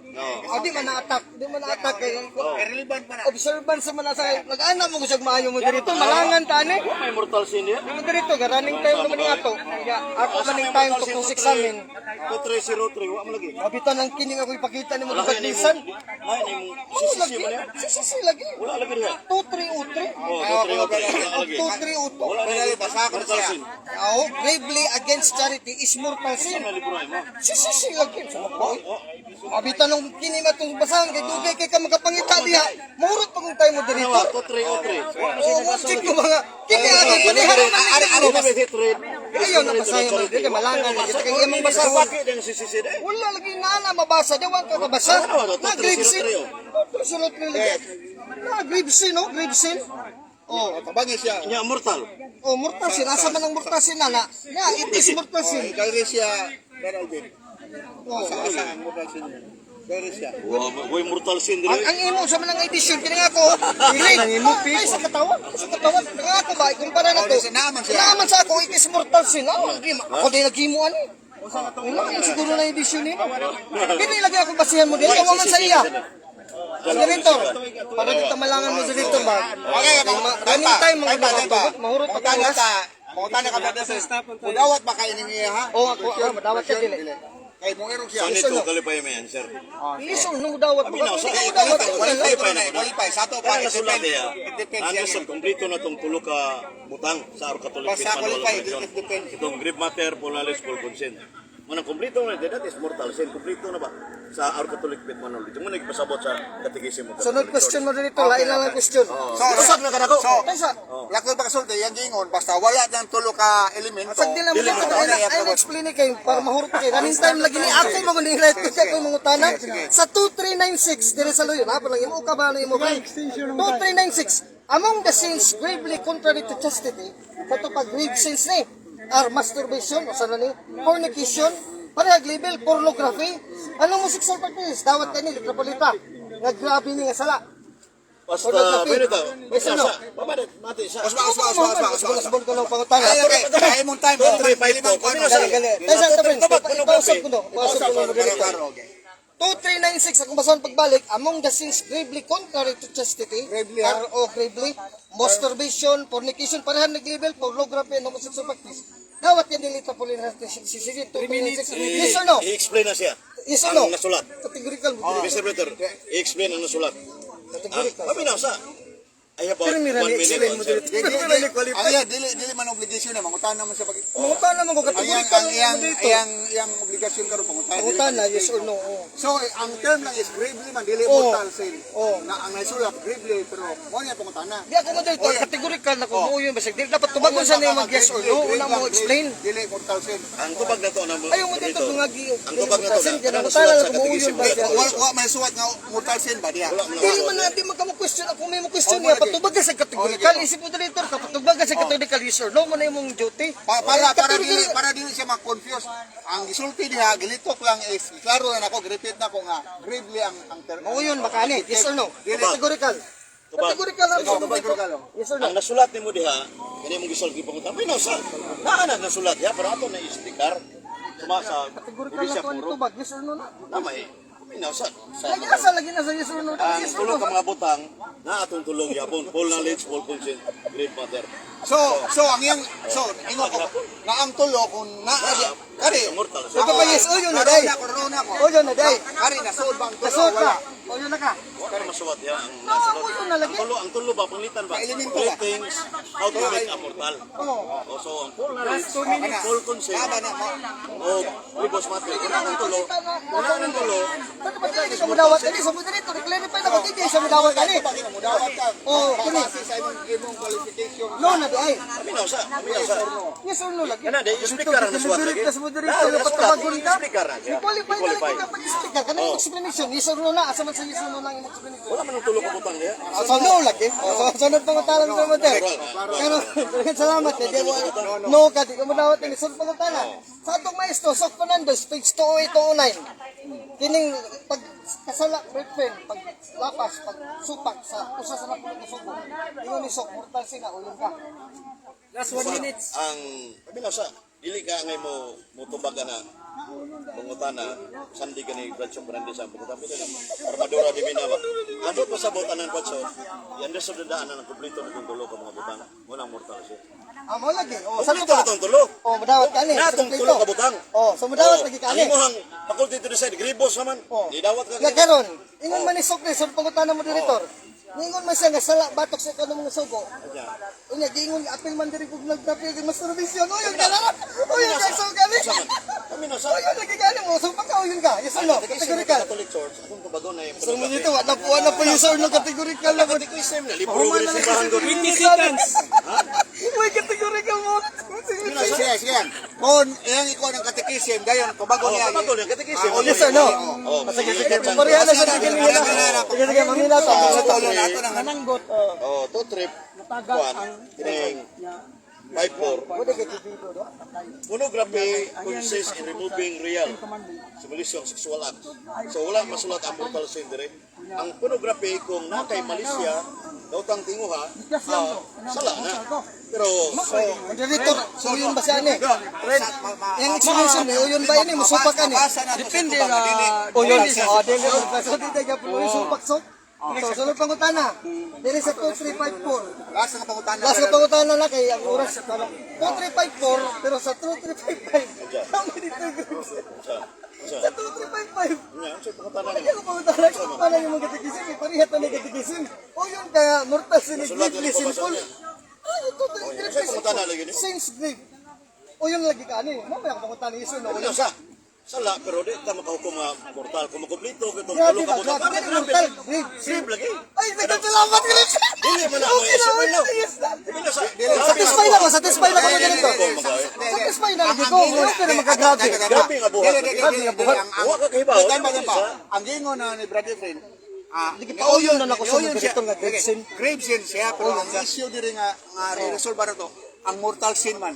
Ah, di man na-attack, di man na-attack kay Irrelevant man na. observance man na sa nag-ana mo kusog maayo mo diri malangan ta ani. Wa may mortal sin diha. Mo diri ga running time naman ni ato. Ya, ako man ning time to kung examine. 2303 wa man lagi. Mabitan ang kining ako ipakita nimo pagbisan. Ay nimo sisisi man niya. Sisisi lagi. Wala lagi diha. 2303. Oh, 2303 wala lagi. 2302. Wala Wala, basa ko na mortal siya. sin. Oh, gravely against charity is mortal sin. Ano libro mo? Sisisi lagi. Mabitan ang kini matong basahan kay dugay kay ka makapangita diha. Mahurot pa kung tayo mo diri. Ano 2303. Wa man Oh, mo check ko mga kini ako panihan man Ari ni ari hatred. Ayaw na basahin mo dili malangan lagi kay imong basahon. Bakit ang sisisi de? Wala lagi na na mabasa di wan ka kabasa. Ano, Na grade sin. 2303, 303 lagi. Na grade sin, no? Grade sin. Oh, Tabangi siya. Nya mortal. oh mortal sin. Asa man ang mortal sin na na? Na, it is mortal sin. Ikaw rin siya, Brother Alvin. Oh. Asa asa ang mortal sin niya. Ikaw rin siya. Wa way mortal sin Ang diri. ang imo sa man ang edisyon kini ako. Grade. Ay sa katawan, sa katawan. Kaya ako ba ikumpara na to. Oh, naaman siya. Naaman sa ako it is mortal sin. Oh, ako din naghimo ani. Wala man siguro na edisyon nimo. Kini lagi ako basihan mo din. Kawa man sa iya. Moderator, para dito malangan moderator ba? Okay, Running time mga pa, mga pa. mahurot pa Mangutana oras. ta. Mangutana ka brother sir. Mudawat ba kay ning iya ha? Oo, ako, ako, madawat siya, dili. Kay mong irong siya. So nito kalipay may answer. Please, oh, nung dawat mo. Aminaw, sa- Hindi ka dawat. Qualify pa na, qualify. Sa ato pa, Kaya it nasulat depends. diha. It depends Ano yan. sa kompleto na tong tulo ka butang sa Aro Catholic Basta Faith Manual of qualify, Religion. it depends. Itong grave matter, full knowledge, full consent. Manang kompleto na that is mortal sin. Kompleto na ba sa Aro Catholic Faith Manual of Religion? Mo nagpasabot sa katekismo. Sunod question moderator, lain lang ang question. So, Usag na ka nako. So, Taysa. Lakod ba kasulti, yang gingon, basta wala nang tulo ka elemento. Sag din lang Dili mo mo ay na ay explain ni kay para mahurot kay running time lagi ni ako mo ni right ko kay mangutana sa 2396 dire sa luyo na pa lang imo ka ba na imo kay 2396 among the sins gravely contrary to chastity kato pag grave sins ni are masturbation usa na ni fornication, parehag label pornography, anong mo sexual practice dawat kani litrapolita nga grabe ni nga sala. Basta Pornography. benito. Yes or no? Mama mati sa. Usba, usba, usba, usba, usba. Usbon ko lang pangutana. Ay, okay. Ay, mong time. 2354. Gali, gali. Taysa, friends, ipausap ko no. Ipausap ko no, moderator. Okay. 2396 akong basahan pagbalik, among the sins gravely contrary to chastity Gravely, ha? are oh, gravely masturbation, fornication, parehan nag-label pornography and homosexual practice. Dawat yan dili po rin si 2396. Yes or no? I-explain na siya. Yes or no? Ang nasulat. Categorical mo. Mr. Peter, i-explain ang nasulat. Categorical. Paminaw sa. I have about Pero mira, 1 minute explain to mo answer. dito. Ang iya, dili man obligasyon na mangutana man siya pag Mangutana man ko Ang iyang categorical ang iyang mo dito. iyang iyang obligasyon karon pangutana. Dili Mangutana, man yes or no? Oh. So ang term lang is gravely man dili Oh. mortal sin. Oh. Na ang naisulat gravely pero mo niya pangutana. Di ako moderator, categorical na kung oh. Yun basig dili dapat tubagon sa niyo mag yes or no, una mo explain. Dili mortal sin. Ang tubag na to na Ayaw mo dito nga gi. Ang tubag na to Sin, na. nasulat Nasulat sa kung yun katekismo. ba siya. Wa wa may suwat nga mortal sin ba diha? Wala man Dili man na di man ka mo question ako may mo question Oh, niya lagi. patubag ka sa categorical isip mo moderator ka patubag ka sa categorical yes or no mo na imong duty. Para dili siya ma-confuse. Ang gisulti diha gilitok lang is klaro na nako repeat na ko nga gravely ang term. Mao yun baka ani yes or no? Dili. Categorical. Tubag. Categorical lang siya. Categorical, oh. Yes or no? Ang nasulat nimo diha, kani mong gisulti pangutan. Paminaw sa. Naa na nasulat diha pero ato na istikar. Suma sa Categorical lang Ibig siya to ani puro. tubag yes or no na. Tama eh. Paminaw sa. Lagi asa lagi na sa yes or no. Ang Yes or tulo no. ka mga butang na atong tulong yapon. Full knowledge, full consent, great matter. So ang iyang so ingon ko nga ang tulo kung naa di kari Mortal sin. Ito pa yes o yun na day. Klaro na ko. O yun na day. Kari nasuod ba ang tulo? Nasuot Wala. ka. O yun na ka. Wala na masuwat diha ang No, nasulat. ako yun na lagi. Ang tulo ba panglitan ba? Elemento Three ba? things how to make a mortal. Oo. Oh, so ang full knowledge, full consent, Tama na mo. o libos matter. Kung ang tulo, kung ang tulo, Pero ba't hindi ka mudawat ani sa moderator? I-clarify na ko hindi sa mudawat ani. Mudawat ka. Oh, kini. Base sa imong qualification. No na di ay. paminaw sa, paminaw sa. Yes or no lagi. Kana, di, speaker ang nasuwat lagi. Deliberate ka sa moderator, Ah, dapat nasulat. tubagon ka. Speaker na siya. I-qualify na I-qualify. lagi ka pag-speaker. Kanang explanation, yes or no na, asa man sa yes or no lang imong explanation. Wala man ang tulo ka butang diha. So no lagi. Oh, so sunod pangutana, Mr. Mater. Pero salamat kay di no ka di ka mo dawat ini sunod pangutana. Sa atong maestro Sok Fernandez, page 20829. Kining pag kasala, friend, pag lapas, pag supak sa usa sa napulo ka sugo. Ingon ni Sok, mortal sin na uyon ka. Last 1 minute. Ang paminaw sa dili ka ngay mo motubag na mangutana sandi ka ni Bradshaw Fernandez ang pagkatapos na armadura di ba ang pa sa botanan, Bradshaw, i-understood na daan ang kumpleto na itong tulo ka mga butang mo nang mortal siya. Ah, mo lagi. Oh, sa Kumpleto na pa. itong tulo. Oh, madawat ka ni. Na itong tulo ka butang. Oh, so madawat lagi ka Ang ni. imuhang faculty to decide, gribos naman. Oh. Di dawat ka. Nga karon, ingon man ni Sok ni sa pangutana mo, director. Ingon man siya nga sala batok sa kanong mga sugo. Unya giingon apil man diri kog nagtapi kay masturbation. Uyon ka na. Uyon ka so kami. Kami na sa Uyon lagi ka mo so pagka uyon ka. Yes or no? Categorical. Catholic Church akong tubagon na yung Sir mo dito wa na po yung sir no categorical na po. Catechism na libro gud sa simbahan gud. 20 seconds. May categorical mo. Sige, sige. Kung iyang ikaw ng katekisim, dayon, tubago Oh, niya. tubago niya, katekisim. Ah, Yes or no? Oh, Sige, sige. Pareha na siya sige nila. Sige, sige, mamina ta. Tulo na ito ng Nananggot. Oh, to trip. Kuan, kining 5-4. Pwede kay Kibido do. Pornography consists in removing real simulation of sexual act. So wala masulat ang mortal sin dire. Ang pornography kung na kay malisya, dautang tinguha, ah, sala na. Pero So, moderator, so yun ba siya ani? Yung explanation ni uyon ba ini musupak ani? Depende na. Uyon. Oh, dili og so di tayo gyapon uyon supak sok. So sunod pangutana. Dili sa 2354. Last nga pangutana. Last nga pangutana na kay ang oras 2354 pero sa 2355. How many degrees? sa sa Sa 2355. nya sa pangutana Ano nimo. yung pangutana ko para yung mga katikisim, eh, pareha ta ni katikisim. Uyon kaya mortal sin Masulat gravely yun, sinful. pabasa Ay, ito gravely Sa pangutana lagi sinful. ni. Sins grave. Uyon lagi ka ani. Mamaya ako pangutana iso no. Ano sa sala pero di ta makahukom nga mortal kung makumpleto kitong Grabe tulo ba? ka butang. Grabe, dili mortal. Grave. Grave lagi. Ay, daghang salamat, Grave. Dili man na ako Okay na, isip okay no. na, yes na. Dili na sa Satisfy na ko, satisfy na ko ganito. Satisfy na lagi ko. Okay na magkagrabe. Grabe nga buhat. Grabe nga buhat. Wa ka kahibaw. Ba, ba? Ang gingon na ni Brother Friend, ah, Gipauyon na nako sa niuyon siya. moderator nga grave sin. Grave sin siya, pero ang issue diri nga nga re-resolve ba to, ang mortal sin man.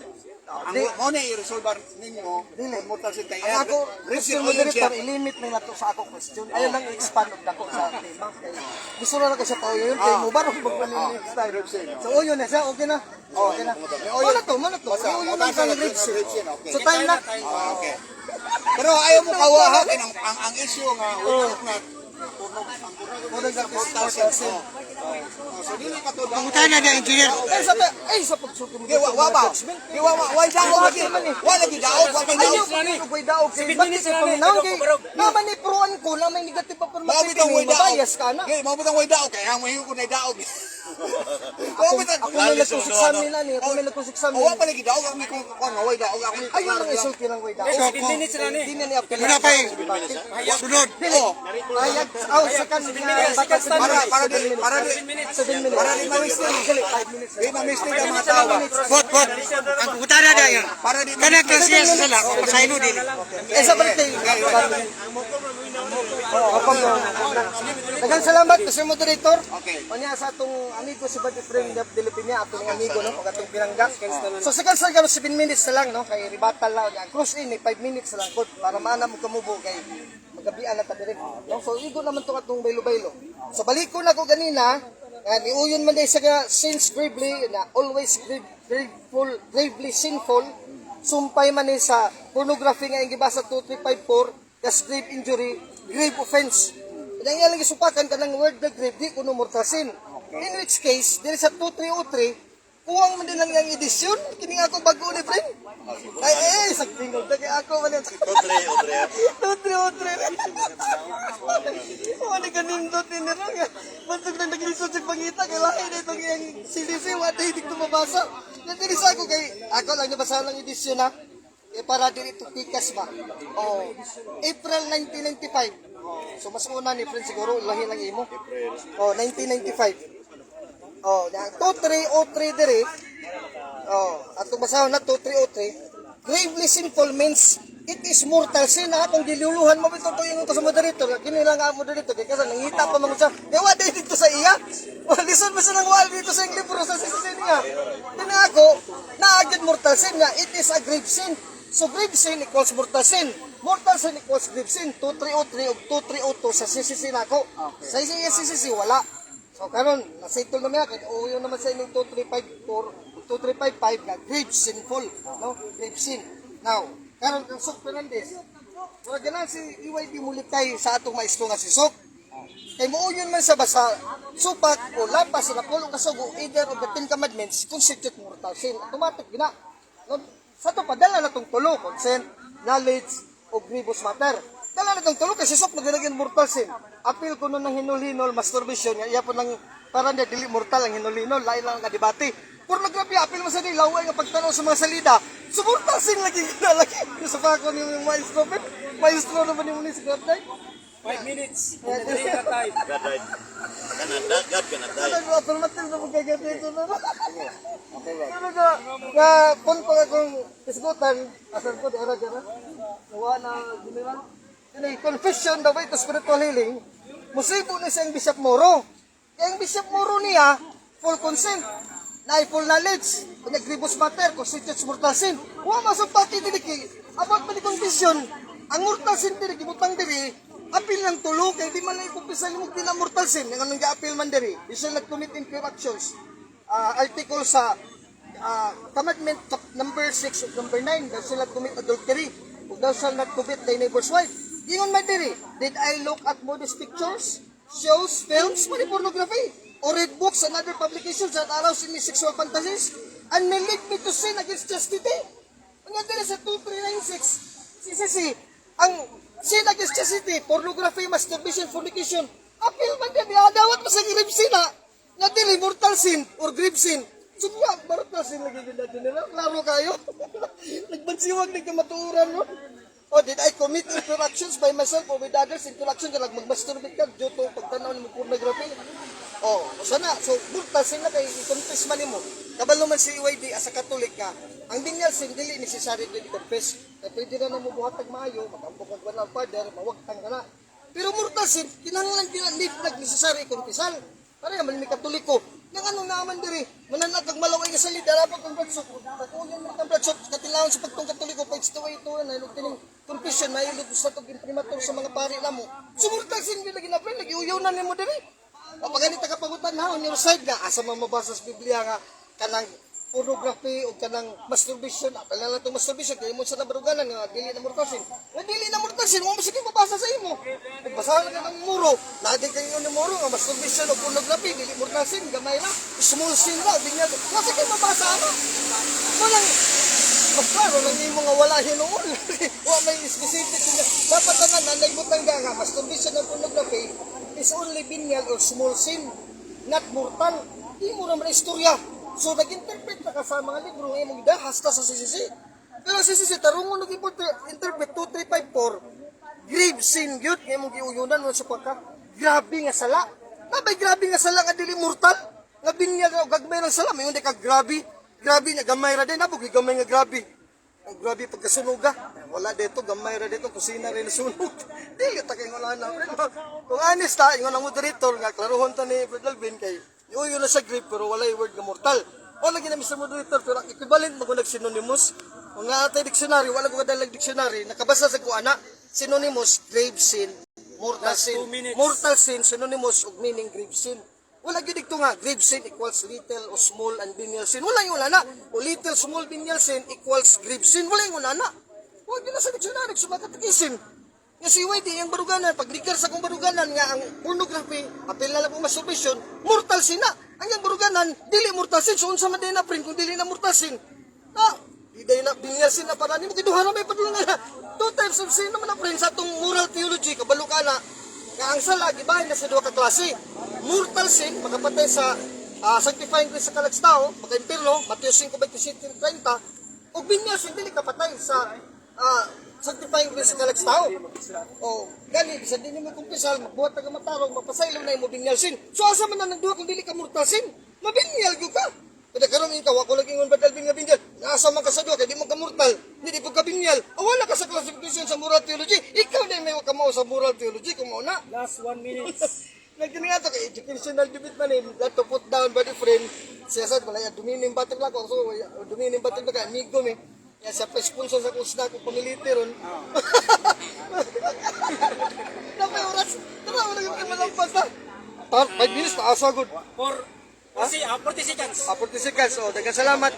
Ang mo na i-resolve ninyo, Dili. ang mortal sin kay Ang ako, grave sin question uyon siya. moderator, ilimit na nato sa ako question. Ayaw lang i-expand og dako sa tema. Kay gusto na lang ko siya pauyon kay mo barong magpanin next time. So uyon na siya, okay na. Okay na. Wala to, wala to. Uyon lang sa grave sin. Grave sin, okay. So time na. Ah, okay. Pero ayaw mo kawaha kay ang issue nga wala nga Murag ang mortal sin. Oh. Oh, so dili ka to. Pangutana na, engineer. Ay sa pagsulti mo. Di wa wa ba? Di wa wa wa daog lagi. Wa lagi daog, wa man Ayaw daog. ko ko'y daog kay bakit sa paminaw kay naman ni proan ko na may negative pa Mao bitong way daog. mabayas ka na. Di mao bitong way daog kay ang mahiyo ko na daog. Mao bitong Ako may nagkusik sa amin ani, ako may nagkusik sa amin. Wa pa lagi daog ang mikong kuan nga way daog ako. Ayaw lang isulti lang way daog. 7 minutes na ni. Di na niya Wala pa eh. Sunod. Dili. Ayag, aw, second. Para para di para di 7 minutes. para di ma-mistake. Dili, 5 minutes. Di ma-mistake ang mga tao. Bot, bot. Ang pangutana na yan. Para di Kana kasi sa sala, pasaylo dili. Eh, sa balik tayo. Daghang salamat, Mr. Moderator. Okay. Unya sa atong amigo si Buddy Friend of Pilipina, atong amigo no, pag atong pinangga. So second sa 7 minutes na lang no, kay rebuttal lang unya. Cross in 5 minutes na lang good para maana mo kamubo kay magabian na ta dire. No? So igo naman tong atong baylo-baylo. So balik ko na ko ganina, nga niuyon man day sa nga sins gravely na always grave, graveful, gravely sinful, sumpay man ni sa pornography nga ang gibasa 2354, das grave injury, grave offense. Ang iya lang gisupakan kanang word na grave di kuno mortal sin. In which case, diri sa 2303, kuwang man din lang ang edisyon kini nga ako bago ni friend. Ay ay sa tingog ta kay ako man. 2303. 2303. Wala ka nindot ni nero nga. Bantog na naglisod sa pangita kay lahi na itong iyang CDC wa tayo hindi ko mabasa. Nandiri sa ako kay ako lang nabasa lang edisyon ha. Eh para dili ito tikas ba. Oh, April 1995. So mas una ni friend siguro lahi lang imo. Oh, 1995. Oh, 2303 dire. Oh, atong basahon na 2303. Gravely sinful means It is mortal sin na akong giluluhan mo ito to yung ko sa moderator. Kini lang ang moderator kay kasi nangita pa man siya. Kaya wa dito sa iya. Wa listen mo sa nang wal dito sa iyang libro sa CCC niya. Kini ako naagid mortal sin nga it is a grave sin. So grave sin equals mortal sin. Mortal sin equals grave sin. 2303 ug 2302 sa CCC nako. Sa CCC wala. So karon nasettle na miya kay uyo naman sa inyong 2354 2355 nga grave sinful, no? Grave sin. Now, karon kang Sok Fernandez, wala ganan si EYB mulikay sa atong maestro nga si Sok. Kay muuyon man sa basa supak o lapas sa napulong kasugo either of the Ten Commandments constitute mortal sin. Automatic gina. No? Sa to padala na tong tulo, consent, knowledge, o grievous matter. Dala na tong tulo kasi Sok nagalagyan mortal sin. Apil ko nun ng hinol-hinol, masturbation, nga iya po ng parang niya dili mortal ang hinol-hinol, lain lang ang kadebate. Pornography, apil mo sa di, laway nga pagtanaw sa mga salida. So mortal sin lagi na lagi. Sa pa ako ni yung maestro, men. Maestro naman ni Munis Gordon. 5 minutes. God God right. Kanada, God kanada. Ano, affirmative na magkagati ito na. Ano na, na, kung pa akong isgutan, asan ko, di ara dyan, ha? Nawa na, general. Kini, confession, the way to spiritual healing, musibo na siyang Bishop Moro. Kaya ang Bishop Moro niya, full consent, na full knowledge, kanya grievous matter, constitutes mortal sin. Wa masupati dili kay, about pa ni confession, ang mortal sin diri, gibutang diri, apil ng tulo, kay di man na ikumpisa mo di na mortal sin, ang anong apil man diri, di siya nag-commit impure actions. Article sa commandment number 6 ug number 9, thou shalt not commit adultery, ug thou shalt not covet thy neighbor's wife. Ingon man diri, did I look at modest pictures, shows, films, mani pornography, or read books and other publications that arouse in me sexual fantasies, and may lead me to sin against chastity? Ang diri sa 2396, CCC, ang sin against chastity, pornography, masturbation, fornication, appeal man din, adawat mo sa grave sin ha, nga dili mortal sin or grave sin. So nga, mortal sin lagi din natin nila, klaro kayo. Nagbansiwag ni kamatuoran no. Oh, did I commit interactions by myself or with others? Interaction ka lang, mag-masturbate ka due to pagtanaw ni mo pornography. Oh, sana. So, mortal sin na kay i-confess man nimo. Kabalo man si EYD as a Catholic ka, ang venial sin dili necessary to i-confess. Kay pwede na namo buhat tag maayo, magampo kag banal father, mawagtang ka na. Pero mortal sin, kinahanglan din need nag necessary i-confessal. Para man mi Katoliko. Nang ano naman diri, mananag kag malaway nga salida dapat kang blood soap. Pag-uyon mo kang blood soap, katilaon sa pagtong Katoliko page 282 na ilog kining confession mailog sa tog imprimatur sa mga pari namo. So mortal sin gyud lagi na friend, nagiuyaw na nimo diri. O pag ganito ka pangutan ha, on your side nga, asa man mabasa sa Biblia nga, kanang pornography o kanang masturbation, apel na lang itong masturbation, kaya mo sa nabaruganan nga, dili na mortal sin. Nga dili na mortal sin, mo sige mabasa sa imo. Kung basahan ka ng muro, lagi kayo ni muro, nga masturbation o pornography, dili mortal sin, gamay na, small sin ra, di niya, nga sige mabasa ano. Walang, mas klaro lang imo nga wala hinuon. Wa may specific nga. Dapat nga nanay butang nga masturbation o pornography is only venial or small sin, not mortal. Di mo naman istorya. So nag-interpret na ka sa mga libro nga imong gidahas ka sa CCC. Pero sa CCC tarungon nag interpret 2354 grave sin gyud nga imong giuyunan mo sa pagka grabe nga sala. Nabay grabe nga sala nga dili mortal. Nga binyag og gagmay ng sala mayon di ka grabe. Grabe nga gamay ra din nabog gamay nga grabe. Ang grabe pagkasunog ah. Wala dito, gamay ra dito, kusina rin nasunog. Dili ta kay wala na. Kung honest ta, ingon ang moderator nga klarohon ta ni Fred Alvin kay uyo na sa grave pero walay word nga mortal. Wala gina Mr. Moderator pero ang equivalent mo nag synonymous. Kung nga atay dictionary, wala ko kadalag dictionary, nakabasa sa kuana, synonymous grave sin, mortal Last sin. 2 minutes. Mortal sin synonymous og meaning grave sin. Wala gyud dito nga grave sin equals little or small and venial sin. Wala yung wala na. O little small venial sin equals grave sin. Wala yung wala na. Wala gyud na sa dictionary sa mga catechism. Nga si YD, ang baruganan, pag ligar sa kong baruganan nga ang pornography, apil na lang po masturbation, mortal sin na. Ang iyang baruganan, dili mortal sin. So unsa man din na print kung dili na mortal sin. Na, di day na venial sin na para nimo kiduha na may padulungan na. Two types of sin naman na print sa atong moral theology kabalo ka na nga ang sala gibahin na sa duha ka klase. Mortal sin makapatay sa sanctifying grace sa kalag sa tao, maka-impierno, Mateo 5:27-30, ug venial sin dili kapatay sa sanctifying grace sa kalag sa tao. O gani bisan di nimo kumpisal, magbuhat ka matarong, mapasaylo na imo venial sin. So asa man na nang duha kung dili ka mortal sin? Mabenial gyud ka. Kada karon ikaw ako lagi ingon badal nga venial. Nasa man ka sa duha kay di man ka mortal, di di po ka binyal. O wala ka sa classification sa moral theology. Ikaw na may kamao sa moral theology kung mao na. Last 1 minute. Nagkini nga to kay educational debate man eh, not to put down by the friend. Siya sad wala ya dumining battle lang ko so dumining battle ba ka amigo mi. Ya siya pa sponsor sa kung snack ko pamiliti ron. Napay oras. Tara wala gyud malampas na. Tar 5 minutes na asa gud. 40 seconds. Ah, 40 seconds. Oh, daghang salamat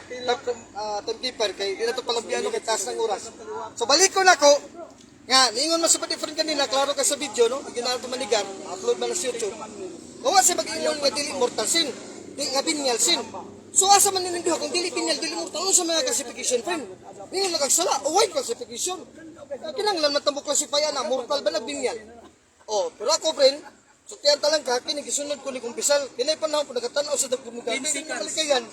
timekeeper kay di na to palambiano kay taas ng oras. So balik ko nako. Nga, niingon man sa different kanina, klaro ka sa video, no? Hindi na ito manigar, upload man na sa YouTube. Gawa siya mag-ingon nga dili mortal sin, di nga binyal sin. So asa man nining duha kung dili binyal, dili mortal, unsa mga classification, friend? Ningon na kag sala, o why classification? Kinahanglan man tamo classify ana, mortal ba nagbinyal? Oh, pero ako, friend, so kaya talang ka, kini gisunod ko ni kumpisal. Kinay panahon po nagatan-aw sa dagpumugabi, hindi na malikayan.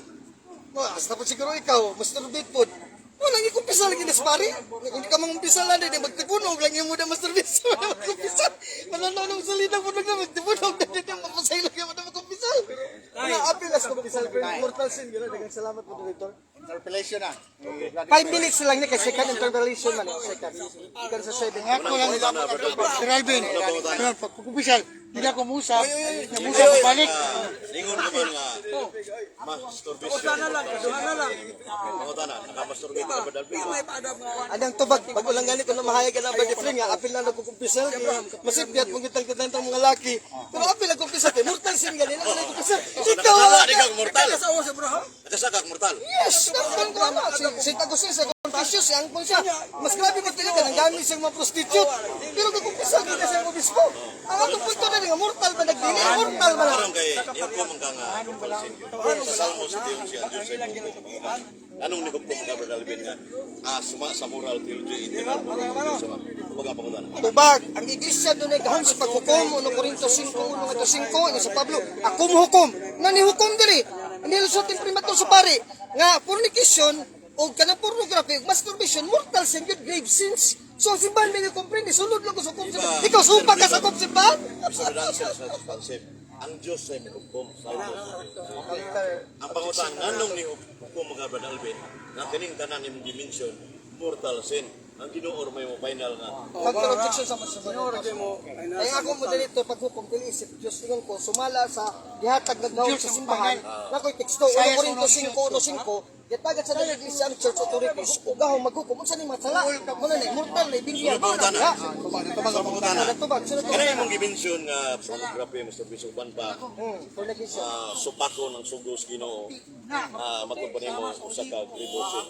Oh, hasta po siguro ikaw, masturbate po. Wala nang ikumpisal lagi nas pare. Kung di ka mangumpisal lang, di magtipunog lang yung muda masturbate. Wala magkumpisal. Mananaw ng salita po lang magtipunog. Dili na mapasay lang yung muda magkumpisal. Wala apil as kumpisal. Mortal sin. Gano'n, daghang salamat po, Director. Interpellation na. 5 minutes lang niya kay second interpellation man. Second. Second sa 7. Ako lang, Sir Alvin, pero pag kumpisal, di na ko musap, namusap ko balik. Ningon ka man nga masturbation. Una lang, kaduha na lang. Pangutana, naka-masturbate ka ba Dalvin? Anang tubag, bago lang ganito na mahayag ka na ba different nga, apil na nagkukumpisal. Masip biat mong gitang kitang mga laki. Pero apil nagkumpisal kay mortal sin ganina na nagkumpisal. Ikaw Nakasala, wala di ka. kang mortal. Nakasawa si Abraham. Nakasaka kang mortal. Yes, nagkon ko ano. Si Saint Agustin sa Confucius, si Angkon siya. Mas grabe pa talaga nang gamit siyang mga prostitute. Pero nagkumpisal gid siya ang obispo. Ang atong punto na nga mortal ba nagdili, mortal ba na. Karon kay nihukom man ka nga mortal sin. Sa Salmo sa Dios siya, Diyos ay hukom. Anong nihukom ka Brother Alvin nga suma sa moral theology internal moral theology sa kumbaga pangutana. Tubag, ang iglesia dunay gahom sa paghukom, 1 Corinto 5, 1 ngadto 5, ingon sa Pablo, ako mohukom. Nanihukom diri. Nilusot imprimatur sa pare nga fornication o kanang pornography ug masturbation mortal sin gyud, grave sins. So ang simbahan may comprende, sulod lang ko sa hukom. Ikaw sumpa ka sa hukom simbahan. Mr. Answer sa concept. Ang Diyos ay mihukom. Salmo sa Dios. Ang pangutan, nganong nihukom mga Brother Alvin, nga kining tanan imong dimension, mortal sin. Ang Ginoo may mo final nga. Counter objection sa mga Ay ako mo dito paghukom dili isip Dios ingon ko sumala sa gihatag nga gahom sa simbahan. Nakoy teksto 1 Corinto 5:5 gitagat sa iglesia ang church authorities ug gahom maghukom unsa ni mga sala. Muna na mortal na binyag. Sunod pangutana. Tubag Sa pangutana. tubag sunod Kaya imong dimension nga pornography, masturbation, uban pa, fornication. Supako ng sugos Ginoo. Matod pa nimo usa ka gribo sin.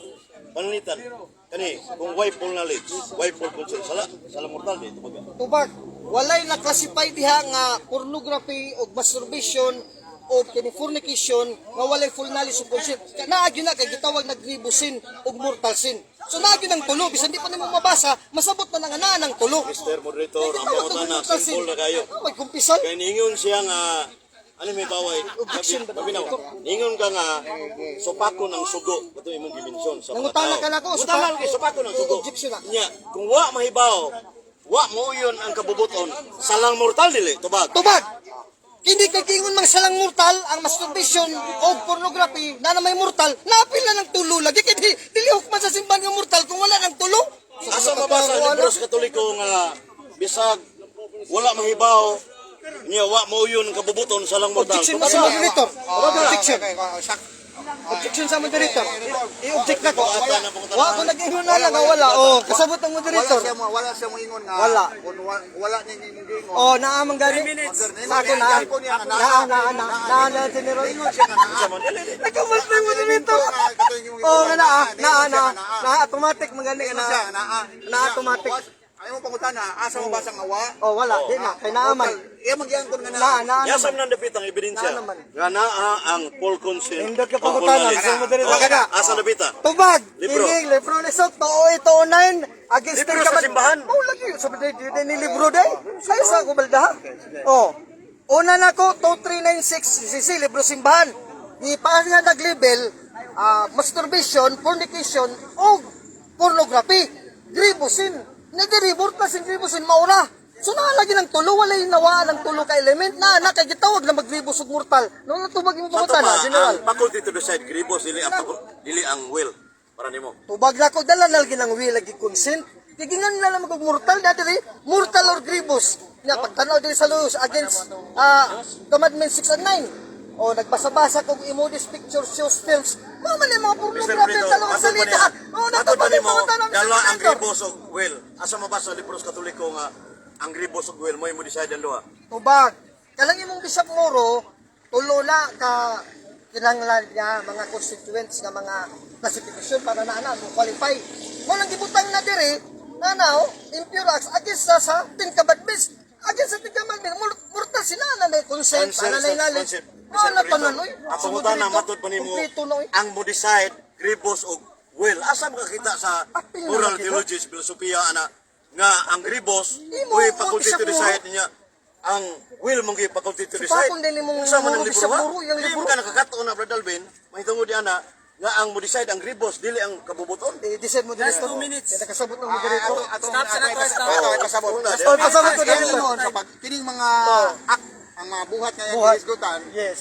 Pananglitan kani kung way full knowledge, way full consent, sala sala mortal di tubaga. Tubag walay na classify diha nga pornography o masturbation o kini fornication nga walay full knowledge ug consent. Naa gyud na kay gitawag na grievous sin ug mortal sin. So naa gyud ang tulo bisan di pa nimo mabasa, masabot na nga naa ng tulo. Mr. Moderator, ang pangutana simple na kayo. Oh, magkumpisal. Kay ningon siya nga ano may baway Objection ba? Babinaw. Ningon ka nga supako ng sugo kato imong gimension sa mga Nangutana tao. ka na ko, Nangutana kay supako ng sugo. Objection na. Nya, kung wa mahibaw, wa mo yun ang kabubuton, salang mortal dili tubag. Tubag. Hindi kay kingon mang salang mortal ang masturbation o pornography na na may mortal, naapil na ng tulo lagi kay di, dili hukman sa simbahan nga mortal kung wala ng tulo. Asa mabasa ang libro sa Katoliko nga bisag wala mahibaw niya wa mo yun ang kabubuton salang mortal. Objection na sa moderator. Objection. Objection sa moderator. I-object na ko. Wa ko nag-ingon na lang nga wala. Oh, kasabot ang Wala moderator. siya mo, wala siya moingon nga. Wala. Kung wala niya imong giingon. Oh, naa man gani. Sa ako na. Naa naa naa naa na general. Ingon siya nga naa. Nakamas na yung moderator. Oh, nga naa naa naa naa automatic man gani Ingon na. siya nga naa. Na automatic. Ay mo pangutana, asa mo basa nga wa? Oh, wala. Di na kay naa man. Iya magyangkon nga Naa naa. naa Yasam naman. nang dapit ang ebidensya. Naa naman. Nga naa ang full consent. Nindot ka o full pangutana, knowledge. sa moderator. Oh, Kaga. Asa dapita? Tubag! Libro. Kining libro ni Soto, 0809 against Libro sa simbahan. Oh, lagi. Sa di di ni libro day. Sayo sa ako balda. Oh. Una na ko 2396 CC libro simbahan. Di pa nga naglabel masturbation, fornication og pornography. Grievous sin. Nagdiribor na sin grievous sin maura. So naa lagi ng tulo, walay nawaan ng tulo ka element na na kay gitawag na magribos ug mortal. No natubag imo Sa pangutan pa, general. ang faculty to decide grievous dili ang will. Para nimo. Tubag na ko dala na lagi ng will lagi consent. Tigingan na lang mag mortal na diri, mortal or grievous. Nga pagtanaw diri sa laws against commandment 6 and 9. O nagbasa-basa kog imodis pictures shows films. Mao man yung mga Mr. pornography Brito, ang dalawang matod pa salita. nimo. O Matod pa natubag nimo, yung mga dala ang grievous og will. Asa mabasa sa libros Katoliko nga ang grievous og will mo mo decide ang duha? Tubag. Kalang imong Bishop Moro, tulo na ka kinanglan niya mga constituents nga mga classification para na ana mo qualify. Mo lang gibutang na diri na now impure acts against sa Ten Commandments. Against sa Ten Commandments, mortal sila na na consent, Answer ana na sa knowledge. concept. Mo na tanan oy. Ang pangutana matod pa nimo Kompleto na oy. ang mo decide grievous og will. Asa makakita sa Apil na moral makita. theologies philosophiya ana nga ang grievous Imo, way mo, faculty Bishop to decide Muro. niya ang will mong faculty to decide. Supakon din nimong Unsa man ang Muro, libro Bishop ha? Muro, yung Di libro. mo ka nakakatuon na, Brad Alvin, mahitungod di ana nga ang mo decide ang grievous dili ang kabubuton. I-decide mo Last dito. 2 minutes. Nakasabot ng moderator. Stop sa na to, stop. Ato pasabot. Oh, pasabot ko Kini dito. sa pag kining mga act ang mga buhat nga Buhat. iyang Yes.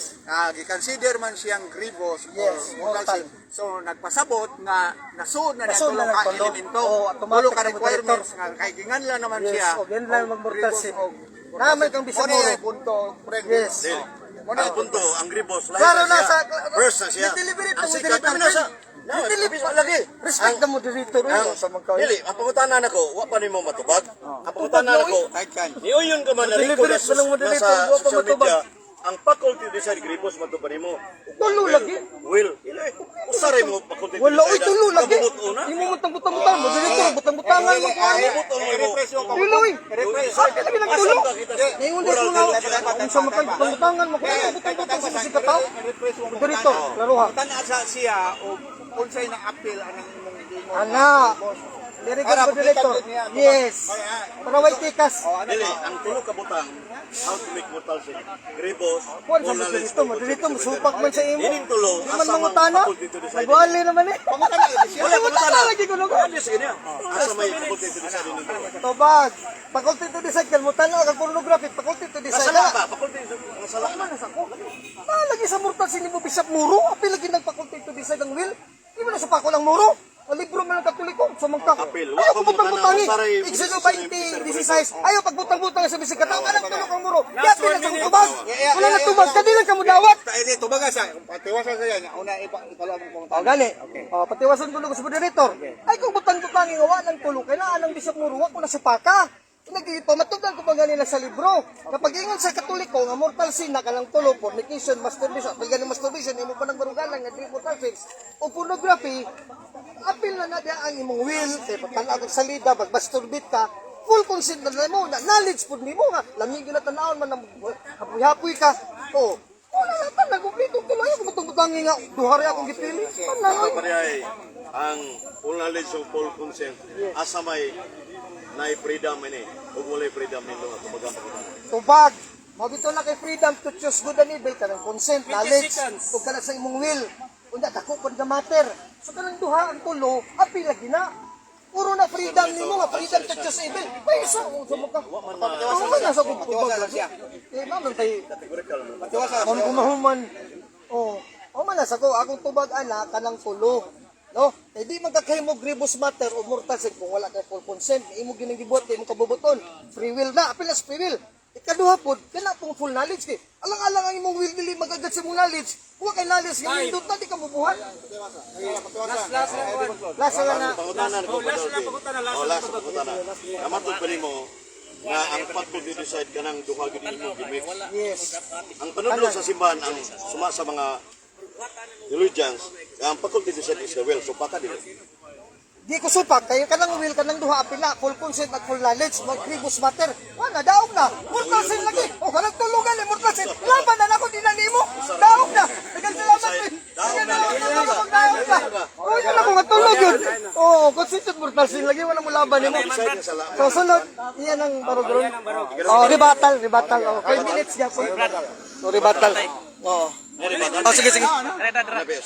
Gi-consider man siyang grievous or Yes, mortal mortal. sin. So nagpasabot nga nasuod na Nasuod niya na tulo ka ng tulo. elemento. Oo, automatic Tulo ka na requirements nga kay ginganla naman Yes, siya. o ginlan og mag-mortal grievous sin. og mortal Naman sin. kang Bishop Mo na Moro. yung punto, friend. Yes. Dili. Mo na Ang punto, ang grievous, lahi Klaro na siya. sa First na siya. Deliberate Ang ang sikat moderator. na sa. No, Deliberate. lagi. Respect Ang- the moderator. Ang, Sa mga kayo. dili, ang pangutana nako, wa pa nimo matubag. Ang pangutana nako, Kahit kan. niuyon ka man na record Deliberate na, pa lang na moderator, sa wa pa social matubag. media, ang faculty to decide grievous matubag nimo. Tulo lagi. Will, usaray mo faculty to Wala, oy, decide. tulo lagi. Kabubuton na. Imo mo butang-butang, moderator, butang-butangan mo kuan. Kabubuton mo imo. Tulo oy. Sa lagi ng tulo. Ningon dito nga unsa man kay butang-butangan mo kuan, butang-butang sa musika tao. Moderator, klaro ha. Tan-a sa siya og unsay na appeal anang imong giingon. Ana. Very good Para moderator. pakita niya, Yes. Para way tikas. Dili, ang tulo ka butang, how to make mortal sin. Grievous, Kuan sa full knowledge, moderator, moderator musupak man sa imo. Ining tulo, Di man asa man mangutana. faculty to decide. Nagwali naman eh. Wala Mangutana lagi kuno ko. Wala sa kanya. Asa may faculty to decide ining tulo. Tubag. Faculty to decide kan mo tanaw kag pornographic faculty to decide. Nasala ba? Faculty to nasala. Man sa ko. Ah, lagi sa mortal sin mo Bishop Muro, apil lagi nag faculty to decide ang will. Di mo na sa pako lang Muro. Ang libro man ang Katoliko, sumangka. Apil. Ayaw Wa pa pagbutang butangi. mutana, usaray, Exodo 20, 16. Ayaw pagbutang-butang sa bisig kataw. Anang tulok ang Muro. Di apil na sa tubag. Wala na tubag. Kadi lang ka mo dawat. Ini tubaga sa patiwasan sa yan. Una ipalo ang O, gani. O, patiwasan ko sa moderator. Ay, kung butang-butangi nga, wa ng tulok. Kaya na anang Bishop Muro, wa ko na supaka. Nagpamatugdan ko ba nila sa libro? Kapag ingon sa Katoliko, nga mortal sin na kalang tulo, fornication, masturbation, apil gani masturbation, imo pa ng barugalan, nga di mortal sins, o pornography, apil na na diya ang imong will, kay pagtanaw kag salida, pag masturbate ka, full consent na na mo, na knowledge pud nimo nga, lamig na tanawon man, hapoy-hapoy ka, o, wala na tanan, kumpleto tuloy, ako butang-butangi nga, duha rin akong gipili, tanan, oy. Parehay ang full knowledge of full consent asa may naay freedom ini ug walay freedom nilo nga kumbaga pangutana. Tubag. Mabito na kay freedom to choose good and evil kanang consent, 20 knowledge, seconds. ug kana sa imong will. Unya dako pud na matter. So kanang duha ang tulo, apil lagi na. Puro na freedom nimo nga freedom to choose evil. May isa unsa mo ka? Wa man na sa kung tubag lagi. Eh ma'am tay Patiwasan. kung kumahuman. Oh, o man na sa ko akong tubag ana kanang tulo. No? Eh di man kakahimo grievous matter o mortal sin kung wala kay full consent, imo ginagibuhat kay imong kabubuton. Free will na, apil na sa free will. Ikaduha pod, kana pong full knowledge kay. Alang-alang ang imong will dili magagat sa imong knowledge. Wa kay knowledge nga nindot na di ka mubuhat. Last, last lang one. Last na na. Pangutana ko Oh, last na pangutana, last Oh, na last na pangutana. Namatod pa nimo nga ang faculty to decide kanang duha gyud nimo gimix. Yes. Ang panudlo sa simbahan ang suma sa mga theologians, ang faculty to decide is the will. So baka dili. Di ko supak kay kanang will kanang duha apil na full consent at full knowledge mag grievous matter. Wa na daog na. Mortal sin lagi. O kanang tulugan eh mortal sin. Laban na nako di na nimo. Daog na. Daghang salamat. Eh. Daog na. Daog na. Daog na. Oh, yun ako nga tulog yun. Oh, consent at mortal sin lagi wala mo laban nimo. Decide na sa laban. So sunod, iyan ang barog ron. Oh, rebuttal, rebuttal. Oh, 5 minutes gyapon. So rebuttal. Oh. Oh, sige, sige.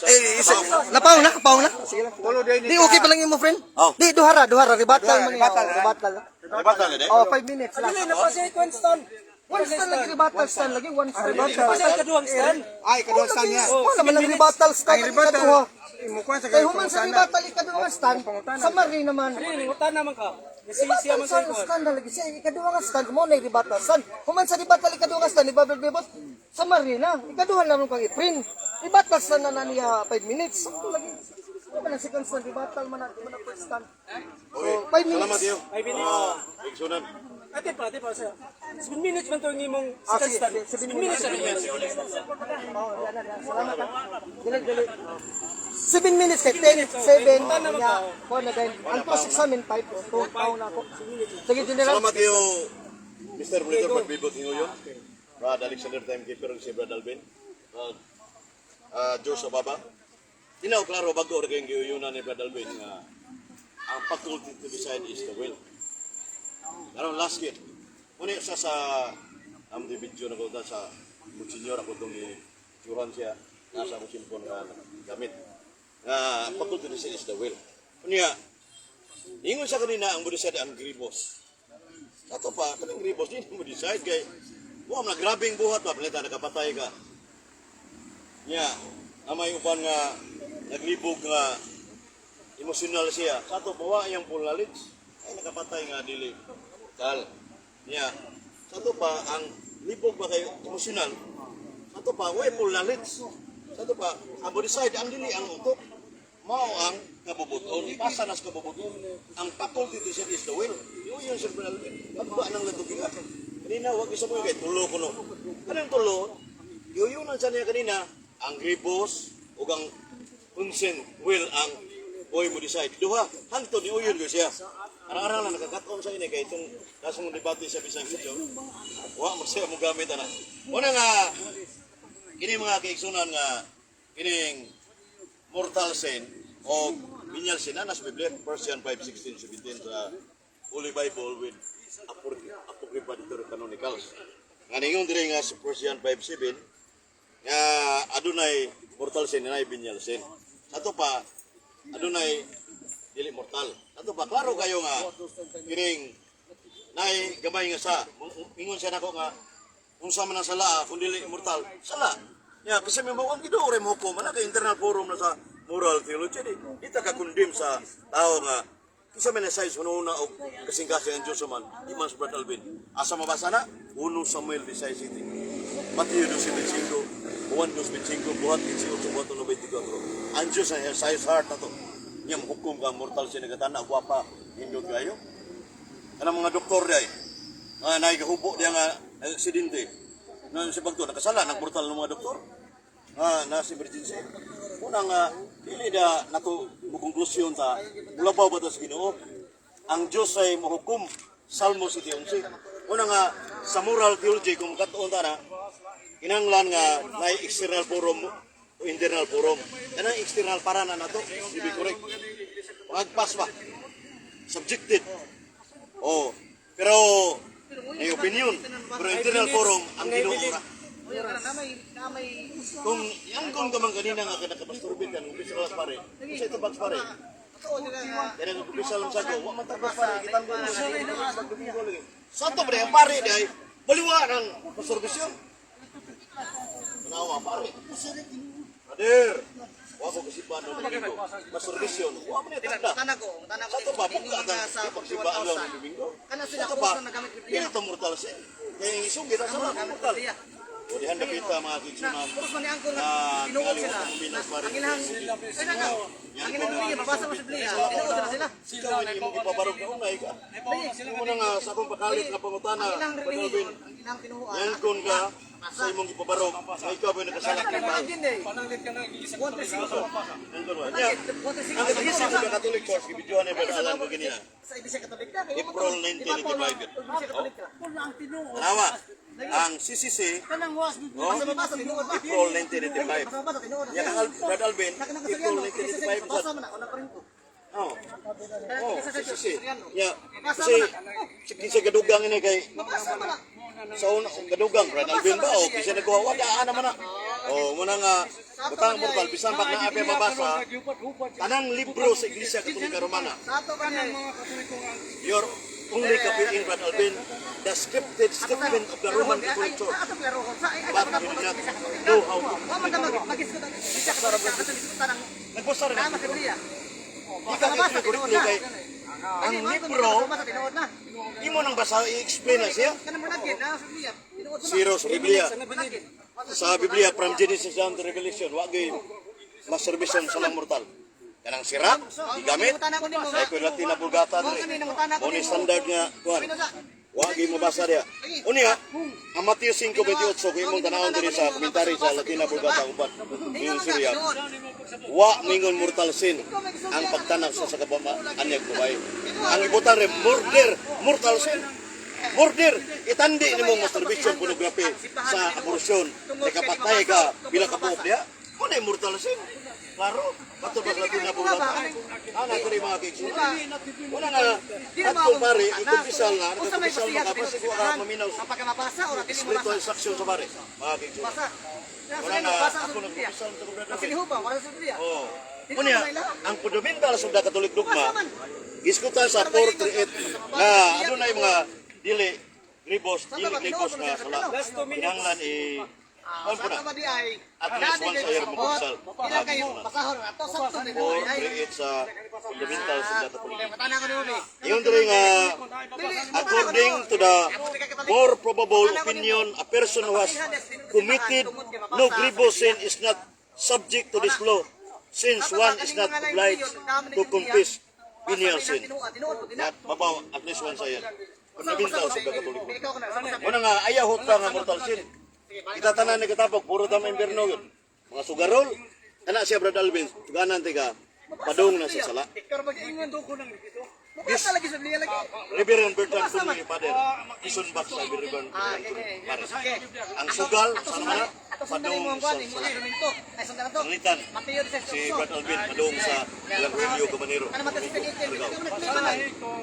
Eh, isa, napaw na, napaw na. Sige lang. Di okay pa lang imo friend. Oh. Di duhara, duhara rebuttal man niya. Rebuttal, Oh, rebuttal. Rebuttal na Oh, 5 minutes lang. Dili na pa si Winston. One stand lagi rebuttal stand lagi one stand. Pa siya kaduhang stand. Ay, kaduha sa niya. Wala man ang rebuttal stand. Ang rebuttal. Kay human sa rebuttal ikaduha nga stand, summary naman. Pangutana man ka. Siya man Rebuttal sa stand na lagi siya ikaduha nga stand mo na rebuttal stand. Human sa rebuttal ikaduha nga stand ni Babel Bebot, summary na. Ikaduha na ron kang i-print. Rebuttal stand na na niya 5 minutes. Sakto lagi. Ano man ang second stand, rebuttal man na, di man ang first stand. Okay. So, 5 minutes. Salamat iyo. 5 minutes. Ah, igsunan. Ate pa, ate pa sir. 7 minutes man to ang imong Ah, second sige, stand. 7 7 minutes. minutes. Oh, yan na, yan. Salamat ha. Dili, dili. 7 minutes kay 10, 7, ya. Ko na din. Ang cross examine 5, 2, tao na ako. Sige, General. Salamat iyo, Mr. Monitor Pagbibot Hinguyon. Brad Alexander Timekeeper ug si Brad Alvin. Brad Josh Ababa. Dinaw klaro bago ra kayong giuyunan ni Brad Alvin nga ang faculty to decide is the will. Karon last kit. Muna sa am di video na ko ta sa Monsignor ako tong gijuran siya nasa akong cellphone nga gamit. Nga faculty to decide is the will. Unya, ingon sa kanina ang mo decide ang gribos. Ato pa, kanang gribos, di mo decide kay wa man na grabeng buhat ba, palita nakapatay ka. Nya, amay uban nga naglibog nga emosyonal siya. Sa ato pa wa iyang full knowledge. Ay nakapatay nga dili. Kal. Nya, sa ato pa ang libog ba kayo emosyonal. Sa ato pa wa full knowledge. Sa ato pa ang mo decide ang dili ang utok. Mao ang kabubuton. Pasa nas kabubuton. Ang faculty to decide is the will. Yun yun, Sir Bernal. Pagba ng latugiga. Kanina, wag isa mo yun kay tulo ko no. Kanang tulo, yuyunan sa niya kanina, ang gribos ug ang consent will ang boy mo decide. Duha, hangtod ni uyon ko siya. Arang-arang lang nakakataon sa ini kay itong nasa mong debate sa bisang video. Wa mo siya mo gamit ana. Una nga kini mga kaigsunan nga kining mortal sin o venial sin na nasa Biblia, 1 John 5:16 17 sa Holy Bible with Apocrypha Deuterocanonicals. Nga ningon diri nga sa 1 John 5:7 nga adunay mortal sin na venial sin. Ato pa adunay dili mortal. Ato pa klaro kayo nga kining nay gamay nga sa ingon siya nako nga unsa man ang sala kung dili mortal sala. Ya kasi may mawang gido ore mo ko man kay internal forum na sa moral theology di di ta ka condemn sa tao nga kinsa man size una og kasing-kasing ang Diyos man di man sa Brad Alvin asa mabasa na 1 Samuel 16, Mateo 12:25, Juan 2:25, Buhat 18, Buhat 9:24. Ang Diyos ang size heart na to niya hukom ka mortal siya nagatana gwapa hindot kayo kanang mga doktor day nga naigahubo diya nga aksidente na sa bagto nakasala nagmortal ng mga doktor nga nasa emergency. Una nga dili da nato mo konklusyon ta mulabaw ba ta sa Ginoo. Ang Dios ay mohukom, Salmo 7:11. Una nga sa moral theology kung katuon ta na kinahanglan nga may external forum o internal forum. Kanang external para na nato di be correct pagpas ba subjected. Oh, pero may opinion. Pero internal forum ang Ginoo ra. Kung yang kung ka man kanina nga kanakapasturbit kan umpisa ka pare. Usa ito bags pare. Kaya nga umpisa lang sa wa man tagbas pare kitang ko. Sa to pre ang pare day baliwa ng pasturbisyon. Tanawa pare. Brother, wa ko kasiban no Domingo. Masturbisyon, wa man tanda. Sa to ba, buka ang pagsiba ang lang ng Domingo. Sa to ba, hindi ito mortal sin. Kaya yung isugid, ang sama, mortal. O dihan na kita mga kitsunan. Puros man ni angkol Na nga tinuod sila. tingali mo kuminas pare. Ang ilang kaya nga ang ilang relihiyon mabasa mo sa Biblia. Tinuod sila sila. Ikaw hindi mo ipabarog na unay ka. Muna nga sa akong pakalit nga pangutana, Ang ilang Brother relihiyon, Alvin, ang ilang tinuoan. yangkon ka sa imong ipabarog, na ikaw ba nakasala kay Baal? Yangkon ba? Nya, ang katikisip sa Catholic Church, gibidyohan ni Brother Alan ko ganina. Sa Iglesia Katolika. April 1985 yun. Iglesia Katolika. Tanawa, ang CCC, no? Basta mabasa tinuod ba? April 1985. Basta mabasa tinuod. Yan ang Brad Alvin, April 1985. Basa man na una pa rin ko. Oh. Oh, CCC. Yeah. Mabasa Kasi man na. kasi gadugang ini kay Mabasa man na. sa una gadugang Brad Alvin ba o bisa nagkuha wala ana man na. Oh, muna nga butang mortal bisan pa nga ape mabasa tanang libro sa Iglesia Katolika Romana. Sa ato ba niya? Your only copy in Brad Alvin, the scripted statement of the Roman Catholic Church. Ato klarohon sa ay But you do not know how to Wa man ta mag-isgot ang Iglesia Katolika ato isgutan ang Nagbasa ra Tama ka. sa Biblia. Di ka correctly kay ang libro Sa tinuod na. imo nang basa i-explain na siya. Kanang managin na sa Biblia. Tinuod sa Zero sa Biblia. managin. Sa Biblia from Genesis down to Revelation, wa gyud masturbation sa lang mortal. Kanang sira, gigamit. Sa ko Latina Vulgata dre. Mo ni standard nga kuan. Wa gyud mabasa diha. Unya, ang Mateo 5:28 kung imong tanawon diri sa komentary sa Latina Vulgata uban yung Syria. Wa mingon mortal sin ang pagtanaw sa kabama anyag babae. Ang ibutan re murder, mortal sin. Murder, itandi nimo masturbation pornography sa abortion. Nakapatay ka pila ka buok diha. Mo na mortal sin. Klaro, kato ba sa Latina Vulgata? Ana diri mga kaigsuonan. Wala nga atong pare ikumpisal nga, Unsa may nagkumpisal pasiya sa makapasig wa ka maminaw sa Kapag mabasa o dili mo spiritual basa. instruction sa pare. Mga kaigsuonan. Basa. Wala na Basa ako sa Biblia. nagkumpisal sa brother. Kasi ba wala sa Biblia. Oh. Unya, ang fundamental sa the Catholic dogma iskutan sa 438 na adunay mga dili gribos, dili gribos nga sala. Kinahanglan i kuan po Sa na. tama di ay At least once a year mo kumpisal. Pila kayo basahon ato sakto ni ay. 438 sa fundamental sa the Catholic. Matana ko nimo ni. Yung diri nga according to the more probable opinion, a person who has committed no grievous sin is not subject to this law, since one is not obliged to confess venial sin. Not babaw at least once a year. Fundamental sa the Catholic. Ikaw na sa Muna nga ayaw hot nga mortal sin. Kita tanan ni katapok puro tama imberno yun. Mga sugarol kana siya Brad Alvin, ganan tiga padung na sa sala. Ikaw mag-ingon do ko nang dito. Mabasa lagi sa Biblia lagi. Reverend Bertrand Kunli, Father, Quezon Back sa Reverend Bertrand Kunli, Father. Ang sugal, sa naman na, Ato sundan padung mo ang sa kuan, imo sala. instrumento. Ay sundan na to. Panglitan, Mateo 18. si Brad Alvin, padung sa Evangelio Cabanero. Ano Mateo 16? Argao. Ikaw na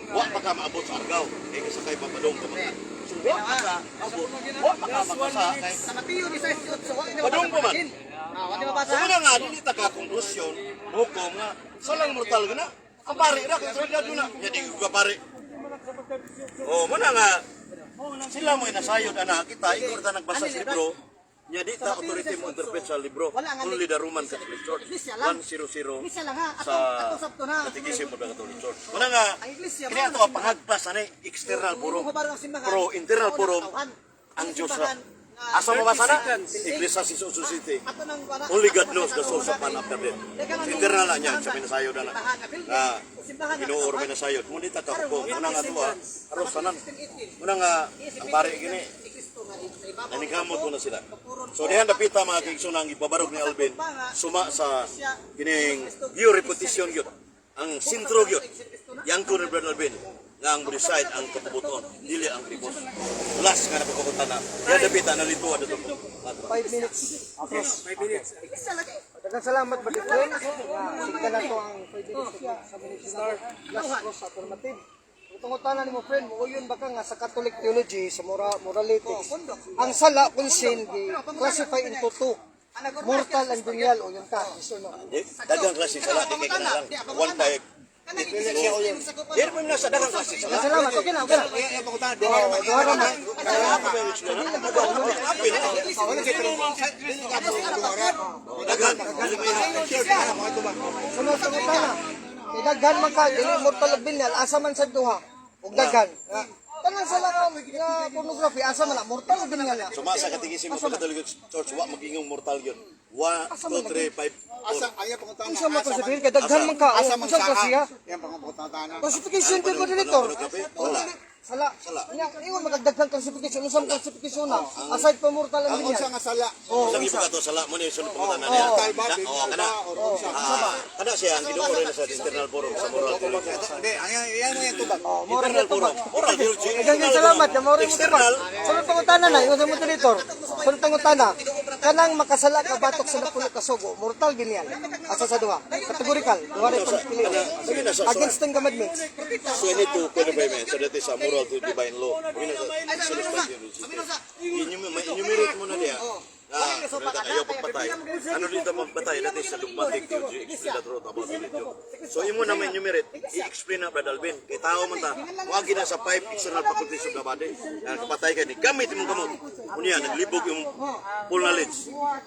Wa pa ka maabot sa Argao, kay kasakay pa padung ka mga. So, wa pa ka maabot, wa pa ka makasa kay Sa Mateo 18, wa ni Padung pa man. Ah, wa ni mabasa. So muna nga, dili ta ka konklusyon, hukom nga, salang mortal ka na. Ang pare ra, kay sunod na. Nya di ko ka pare. Oh, muna nga, sila mo inasayod ana kita, ikaw ta nagbasa sa libro. Nya di ta authority mo interpret sa libro. Only the Roman Catholic Church. 100 Iglesia lang ha. Ato sa ato sabto na. Catechism of the Catholic Church. Muna nga, Ang iglesia, kini ato ang panghagpas ani external puro. Pro internal puro ang Diyos ra. Asa mabasa na? Iglesia si Society. Ato nang wala. Only God knows the souls of man after death. Internal na niya sa minasayod na. Na Ginoo ro minasayod. Ngunit ta kahukom. Muna nga tuwa. Aros tanan. Muna nga ang pare gini. Naningkamot mo na sila. So dihan dapita mga kaigsoon ang ibabarog ni Alvin suma sa kining view repetition gyud. Ang sentro gyud. Yang ni Brother Alvin nga ang decide ang kabubuton dili ang kribos. Last nga napakukutan na. Dihan dapita nalito adto. 5 minutes. 5 minutes. Iglesia lagi. Daghang salamat brother friend. Sigda na to ang 5 minutes sa minutes na last cross affirmative. Tungod tanan nimo friend, mo ba ka nga sa Catholic theology sa moralitics. Ang sala kung sin gi classify into two. Mortal and venial o yun ka. Yes or no? Di, daghang klase sala di kay kana lang. 1 5. Dili man na sa daghang klase sala. Salamat. Okay na, okay na. Eh, pangutana, duha ra man. Duha ra man. Daghan dili may Sunod sa tungod Kay daghan man ka dili mortal ug venial asa man sa duha ug daghan. Nga, Tanan sala nga nga pornography asa man na mortal ug venial na. Suma sa Catechism of the Catholic Church wa magingong mortal yun. 1 2 3 5 Asa ay pangutana. Unsa man classification kay daghan man ka. Asa man Unsa saa. klasiya? Yan pangutana. Classification din moderator. Wala. Sala. Sala. Nya ingon magdaghan classification unsa man classification na? Aside pa mortal and Ang unsa venial. nga sala? Sa iba ka to sala mo ni sunod pangutana niya. Mortal ba, Na, venial oh, kana. ba, or unsa? Ah, kana siya ang Ginoo rin sa internal forum sa moral theology. Hindi, ayan, ayan mo yung tubag. Oh, moral Internal forum, moral theology. Daghang salamat, na mao rin mo External, Sunod pangutana na, ingon sa moderator. Sunod pangutana. Kanang makasala ka batok sa napulo ka sugo, mortal venial. Asa sa duha? Categorical, duha rin pagpili. Sige na sa Against 10 commandments. 22 codified so that is a moral to divine law. Enumerate mo na niya na Na ayaw pagpatay. Ano dito magpatay natin sa dogmatic theology, explain the truth about religion. So imo na may enumerate, i-explain na, Brad Alvin. Kay tao man ta, wa gina sa five external faculties of the body. Nga kapatay ka ni gamit imong kamot. Unya naglibog imong full knowledge.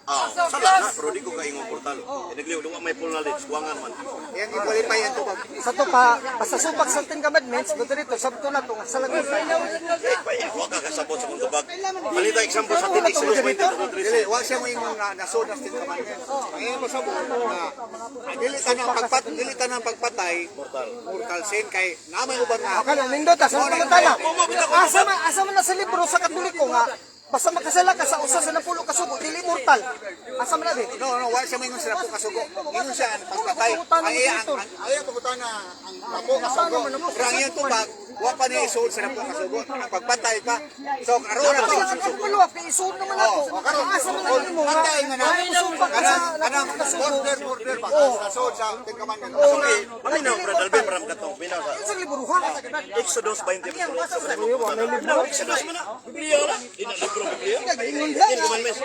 Ah, sala na pero di ko kaingon portal. Eh, naglibog wa may full knowledge, kuwangan man. Yang i-qualify ang tubag. Sa to pa, basta supak sa Ten Commandments, dito sabto na to nga sa lang. Eh, wa ka kasabot sa kong tubag. Palita example sa tinik sa 22. Dili, wa siya mo ingon nga nasod ang Ten Commandments. Ang iyang pasabot nga dili tanang pagpatay Mortal. mortal sin kay na may uban nga Kana nindot sa pangutana. Asa man na sa libro sa Katoliko nga basta makasala ka sa usa sa napulo ka sugo dili mortal. Asa man na di? No, wa siya moingon sa napo kasugo. Ingon siya ang pagpatay. Ang iya ang iya pangutana ang napo kasugo. Pero ang iyang tubag, wa pa niya isuod sa napo kasugo. Ang pagpatay pa. So karon na to. Ang pulo kay isuod naman ako. Oh, karon Asa man na nimo nga? Patay nga na. Ay, musupak ka sa Kanang napulo ka sugo. border ba? Nasod sa Ten Commandments. Okay, paminaw, Brad Alvin, para makatong pinaw sa Sa libro ha. Exodus 20 verse 8. Exodus man na. Biblia ra. Di na libro Biblia. Ingon lang. Ten Commandments.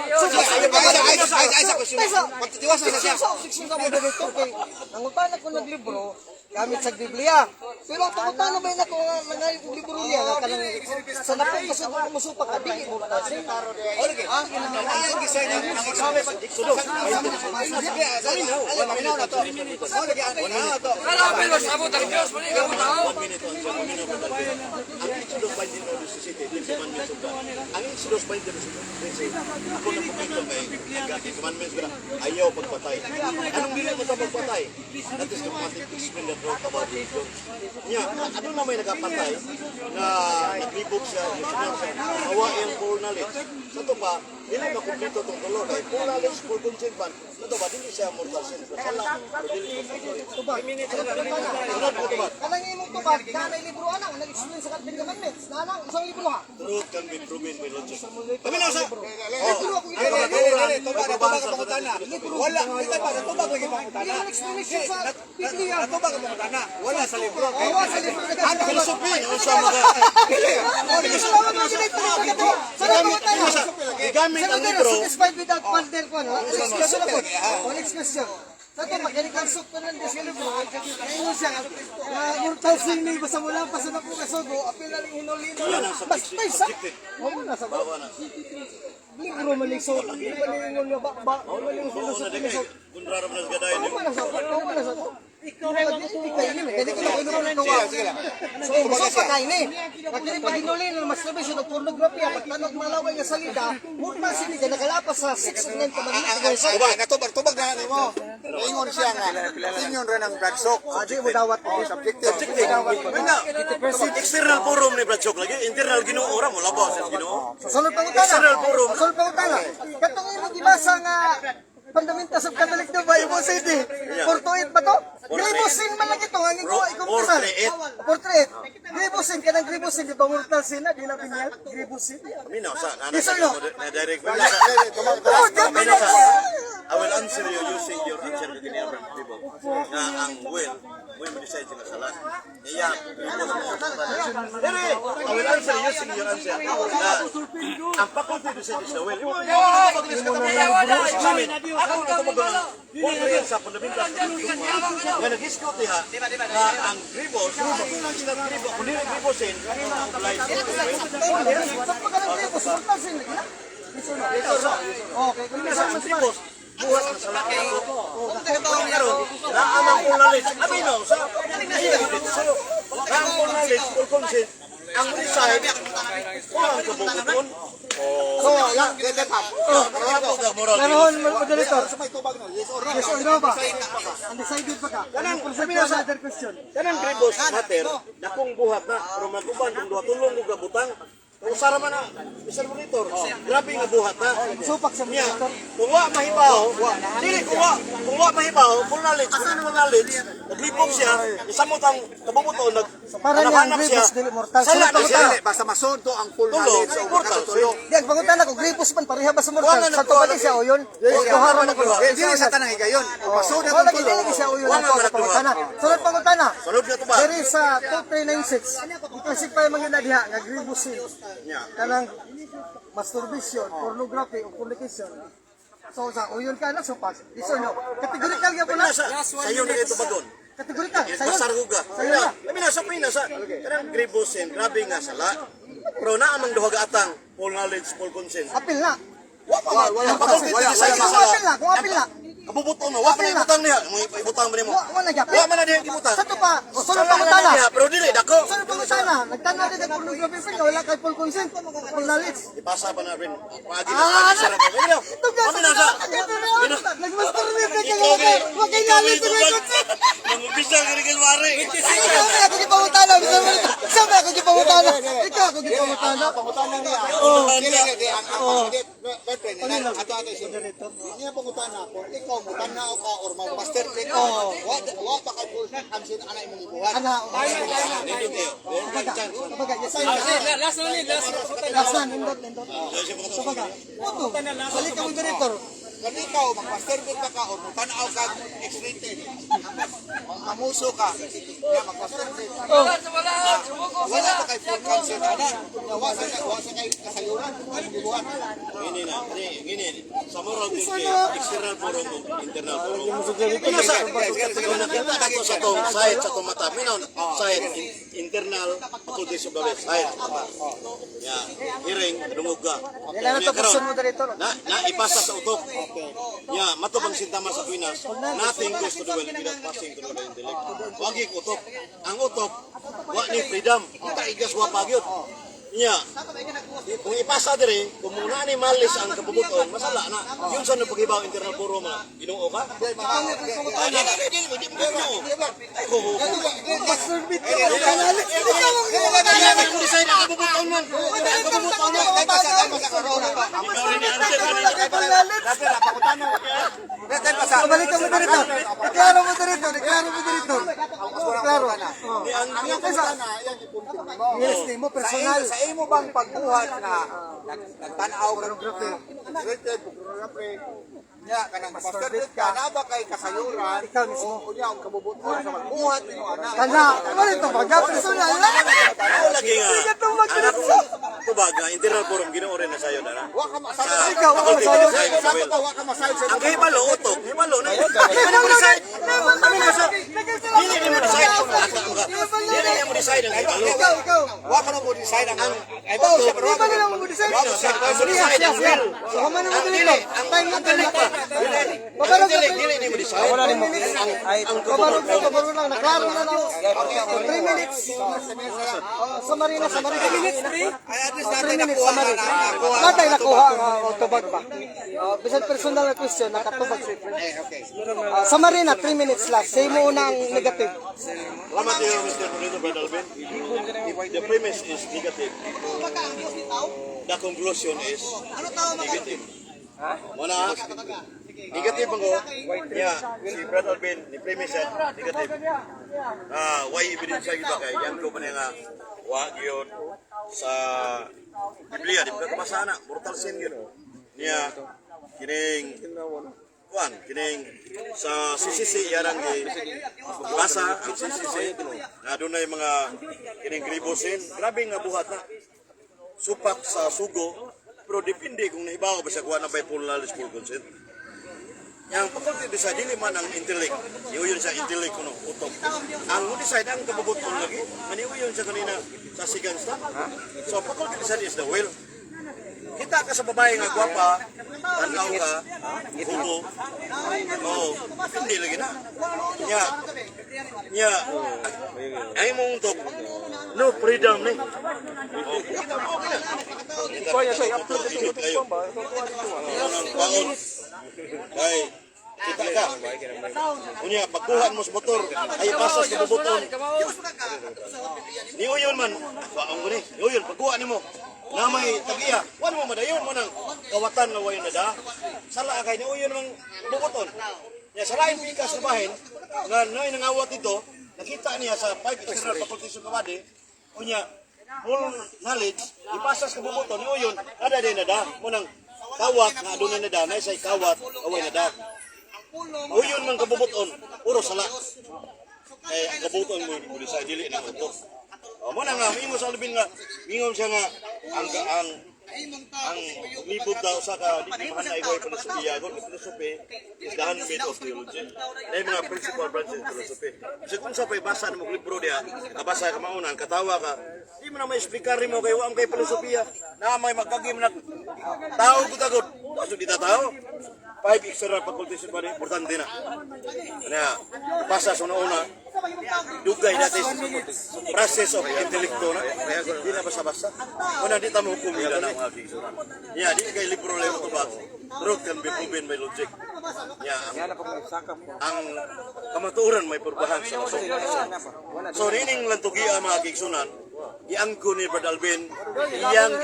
Ay, sa question. Pagtitiwas na siya. Sa section ka mo dito kay nangutana ko naglibro gamit sa Biblia. Pero ang pangutana ba nako nga nangayo og libro niya nga kanang sa napong kasugo musupak ka dili mortal sin. Ang iyang design ang Exodus. Paminaw na to. Oh, lagi ang paminaw na to. One minute on siya, paminaw, Brad Alvin. Ang Exodus 20 verse 17, Ten Commandments of God. Ang Exodus 20 verse 17, ako na pumito kay ang Ten Commandments ko na, ayaw pagpatay. Anong dili mo sa pagpatay? That is dogmatic explain the truth about religion. Nya, ano na may nagapatay na naglibog siya, nasunod siya, hawa iyang full knowledge. Sa to pa, dili makumplito tong tulo kay full knowledge, full consent man. Sa to ba, dili siya mortal sin. Pero sala, pero dili mortal sin. Sunod mo to ba? Kanang imong tubag kanay libro ana nga nag-explain sa Ten Commandments. Nanang isang libro ha. Truth can be proven by logic. Paminaw sa! Libro ako Dili, dili, dili, tubag, tubag ang pangutana. Wala, kita pa, natubag lagi pangutana. Hindi explanation sa Biblia. Natubag ang pangutana. Wala sa libro. Awa sa libro. Ang philosophy, ano siya mga... Gigamit ang libro. Satisfied without partner ko, no? Next question ako. Oh, next question. Sa ito, makinig-consult ko ng sa libro. Ngayon siya, nga mortal sin ni basta mo lang, basta na po kasugo, apil na rin hinulino. Basta isa. Oo, nasa ba? Libro man lang, so, di ba nilingon nga ba, di ba nilingon Oo na di kay Kundraro man sa gadayon. Oo, nasa ko, oo, nasa ko. Ikaw ay hindi ko na kinuha. Sige lang. So, so pagkain eh. Pagkini pag hinuli ng masturbation o pornography, pagtanog malaway nga salita, mortal sin ka nakalapas sa 6 of 9 commandments. Tubag, natubag, tubag na nimo. Ingon siya nga, opinion ra ng Brad Sok. Adi mo dawat. Oh, subjective. Wala. External forum ni Brad Sok lagi, internal Ginoo ra mo labaw sa Ginoo. Sunod pangutana. External forum. Sunod pangutana. Katong imong gibasa nga Fundamentals of Catholic Bible City. 428 ba to? Grievous sin man lang ito. Ang ikaw, ikaw 438. 438. Grievous sin, kanang grievous sin, di ba mortal sin na? Di na binyag. Grievous sin. Paminaw sa Yes or no? Na direct Dili, dili, tubag, Oh, tubag. Paminaw sa I will answer you using your answer to kini Abraham people. Nga ang will mo decide nga sala. Iya, grievous mo. Dili, I will answer using your answer. Na ang faculty to decide is the will. Imo ako natubag ang portrait sa fundamental nga nag-isgot diha nga ang grievous, grievous, kung dili grievous sin, obliged to the will. Sa pagkanang grievous, mortal sin. lagi na. Yes or no? Okay, kung Sa ang grievous, buhat na sa laki ako. Karon, naa man full knowledge. Abi no, sa so, naa ang full knowledge, full consent, ang decide, wa ang kabubuton. So, ya, dili pa. Oh, ka moral. Meron, moderator. Sa may tubag no, yes or no? Yes or no ba? Undecided pa ka? Kanang, Proceed to another question. Kanang grievous matter, dakong buhat na, pero maguban kung duha tulong og gabutang. Kung usara man na, Mr. Monitor, grabe nga buhat na. Supak sa Niya, moderator. kung wa mahibaw, dili kung wa mahibaw, full knowledge, full knowledge, naglibog siya, isamot ang kabubuton, nag Para niya ang hanap siya. grievous dili mortal. Sala na Sunod siya. Dili, basta masunto ang full Tulo, knowledge o mortal tulo. Di, ang pangutana ko, grievous man, pareha ba sa mortal? Wala na Sa to ba di siya o yun? O duha ra na ko. Dili dili sa tanang higayon. Kung masunod Wala ang lagi tulo. dili siya o yun Wala ang man pangutana. Sunod pangutana. Sunod na to ba? Diri sa 2396, i-classify man yun na diha nga grievous sin. Niya. Kanang Masturbation, pornography, o fornication. So sa uyon ka na so pass. Yes or no? Categorical gyud na. Nasa sayo na ito bagon. Categorical. Sayo. Basar ka. Sayo na. Labi na sa pina sa kanang grievous sin, grabe nga sala. Pero naa mang duha ka atang full knowledge, full consent. Apil na. Wa pa man. Wala, Pagod wala, dito wala, sa wala. Kung sala. apil na, kung apil na. Kabubuton na, wa pa na ibutang niya. Mga ibutang ba nimo? Wa na gyapil. Wa man na diha ibutang. Sa to pa, o sunod Sala na pangutana. niya, pero dili dako. Sunod pangutana, nagtanaw din ang pornography pero wala kay full consent, full knowledge. Ipasa pa na rin. Paagi na Ah, paagi sa na. Tugas Kami na sa. Nagmasturbate ka kay wa kay knowledge wa kay consent. Nangubisa ka rin mare. Ikaw ba ako gipangutana? Ikaw ba ako gipangutana? Ikaw ako gipangutana. Pangutana niya. Oh, dili dili ang ang di girlfriend na ato ato siya. Niya pangutana kung ikaw mo tanaw ka or mag-masturbate ka. Wa pa kay full consent ana imong gibuhat. Ana, kumbaga, kumbaga, yes, sir. Last na ni, last na. Last na, nindot, nindot. Kumbaga, moto, balik ka moderator. Kung ikaw mag-masturbate ka or mo tanaw ka X-rated. Mamuso ka. Ya mag-masturbate. Wala pa kay full consent ana. Wa sa kay kasayuran imong gibuhat. Ngini na, ngini, ngini. Sa moral duty, external forum o internal forum. Minaw sa, kung nakita ka to sa tong side, sa tong mata, minaw, side, internal, faculties of the will, side. Ya, hearing, dungog ka. Yan lang ito, Karon, person moderator. na ipasa sa utok. Ya, matubang sintama sa Aquinas, nothing goes to the will without passing through the intellect. Wagi utok. Ang utok, wa ni freedom. Igas wa pagyot. Nya, kung ipasa dire, kung muna ni malis ang kabubuton, masala na. Yun sa nagpaghibaw internal forum nga, Ginoo ka? Ah, di, di, di, di, di, Ginoo. Ay, ho, ho. Masturbate ka, wala kay knowledge. Ikaw ang gipangutana. Kaya may design ang kabubuton man. Ang kabubuton man. Masturbate ka, wala kay full knowledge. Dahil pa sa Balik ka moderator. Deklaro moderator, deklaro moderator. Deklaro. Ang iyang pangutana, iyang gipunting nimo. Yes, nimo personal. Sa imo bang pagbuhat nga nagtan-aw ka pornography, rated pornography, nya kanang masturbate ka na ba kay kasayuran Ikaw mismo. o unya ang kabubuton sa magbuhat nimo ana. Kana, wala ito baga personal. Ako lagi nga. Hindi ka itong magdiretso. Tubag nga, internal forum, Ginoo rin na sayo na. Wa ka masayod. Ikaw, wa ka masayod. Sa to wa ka masayod sa Ang kahibalo, utok, hibalo na. Dili mo decide. Kami na sa. Dili mo decide. Dili mo decide ang hibalo. Ikaw, ikaw. Wa ka na mo decide ang ay Oh, siya pero di ba nila mo decide? Siya, siya, siya. So, kama na mo dito. Time na time. Babarog na Dili, dili ni mo decide. Wala ni mo. Babarog na, babarog lang. Naklaro na na. 3 minutes. Oh, summary na, summary. 3 minutes, 3? Ay at least 3 natin minutes, nakuha summary. na nakuha. Natay nakuha ang tubag ba? Oh, bisan personal na question, nakatubag si friend. Okay. Summary na, 3 minutes last. Say mo una ang negative. Salamat iyo, Mr. Polito Brad Alvin. The premise is negative. The conclusion is negative. Muna, negative ang ko. Yeah, si Brad Alvin, ni premise siya, negative. Ah, why evidence siya iba kay yan ko pa niya nga wa gyud sa Biblia di ba kabasa na mortal sin gyud. Niya kining kuan kining sa CCC yarang gi basa ang CCC na dunay mga kining grievous sin. Grabe nga buhat na supak sa sugo pero depende kung nahibaw ba sa kuha na by full knowledge full consent. Yang faculty decide dili man ang intellect. Niuyon sa intellect kuno utok. Ang mo decide ang kabubuton lagi. Maniuyon siya kanina sa second step. So faculty decide is the will. Kita ka sa babae nga gwapa, tanaw ka, hubo. Oh, hindi lagi na. Nya. Nya. Ay mong utok. No freedom ni. Oh, kita mo okay na. Kita mo kayo. Ano baon? Kay kita ka. Unya pagkuhan mo sa motor ay pasas sa bubuton. Niuyon man, baon ko ni. Niuyon pagkuha nimo. Na may tagiya, wala mo madayon mo nang kawatan nga wayon na da. Sala kay niuyon mang bubuton. Ya sa laing pikas na bahin nga nay nangawat dito, nakita niya sa five external faculties of the body. Unya full knowledge, ipasas ka bubuton niuyon, kada din na da mo nang kawat nga adunay na da, na say kawat away na da. Uyon man kabubuton, puro sala. Kay ang kabubuton mo mo decide dili na utok. O mo na nga mingon sa Alvin nga mingon siya nga ang ang Ang libog daw sa ka di mahanay ko filosofiya gud, philosophy is the handmaid of theology. Dahil mga principal branches of philosophy. Kasi kung sa pa'y basa mo libro diya, kabasa ka maunan, katawa ka, di mo na may explicar mo kay wa kay filosofiya. Na may magkagim na tao gud agad. Kaso di ta tao. Five external faculties ba importante na. Na basa sa una, dugay natin process of intellecto na di na basta-basta. Una, di ta mo hukom nila na mga kigsuran. Yeah, di kay libro lang ito ba? Truth can be proven by logic. Yeah, ang kamatuoran may purbahan sa lasok. So, nining lantugia mga kigsunan, giangko ni Brad Alvin, iyang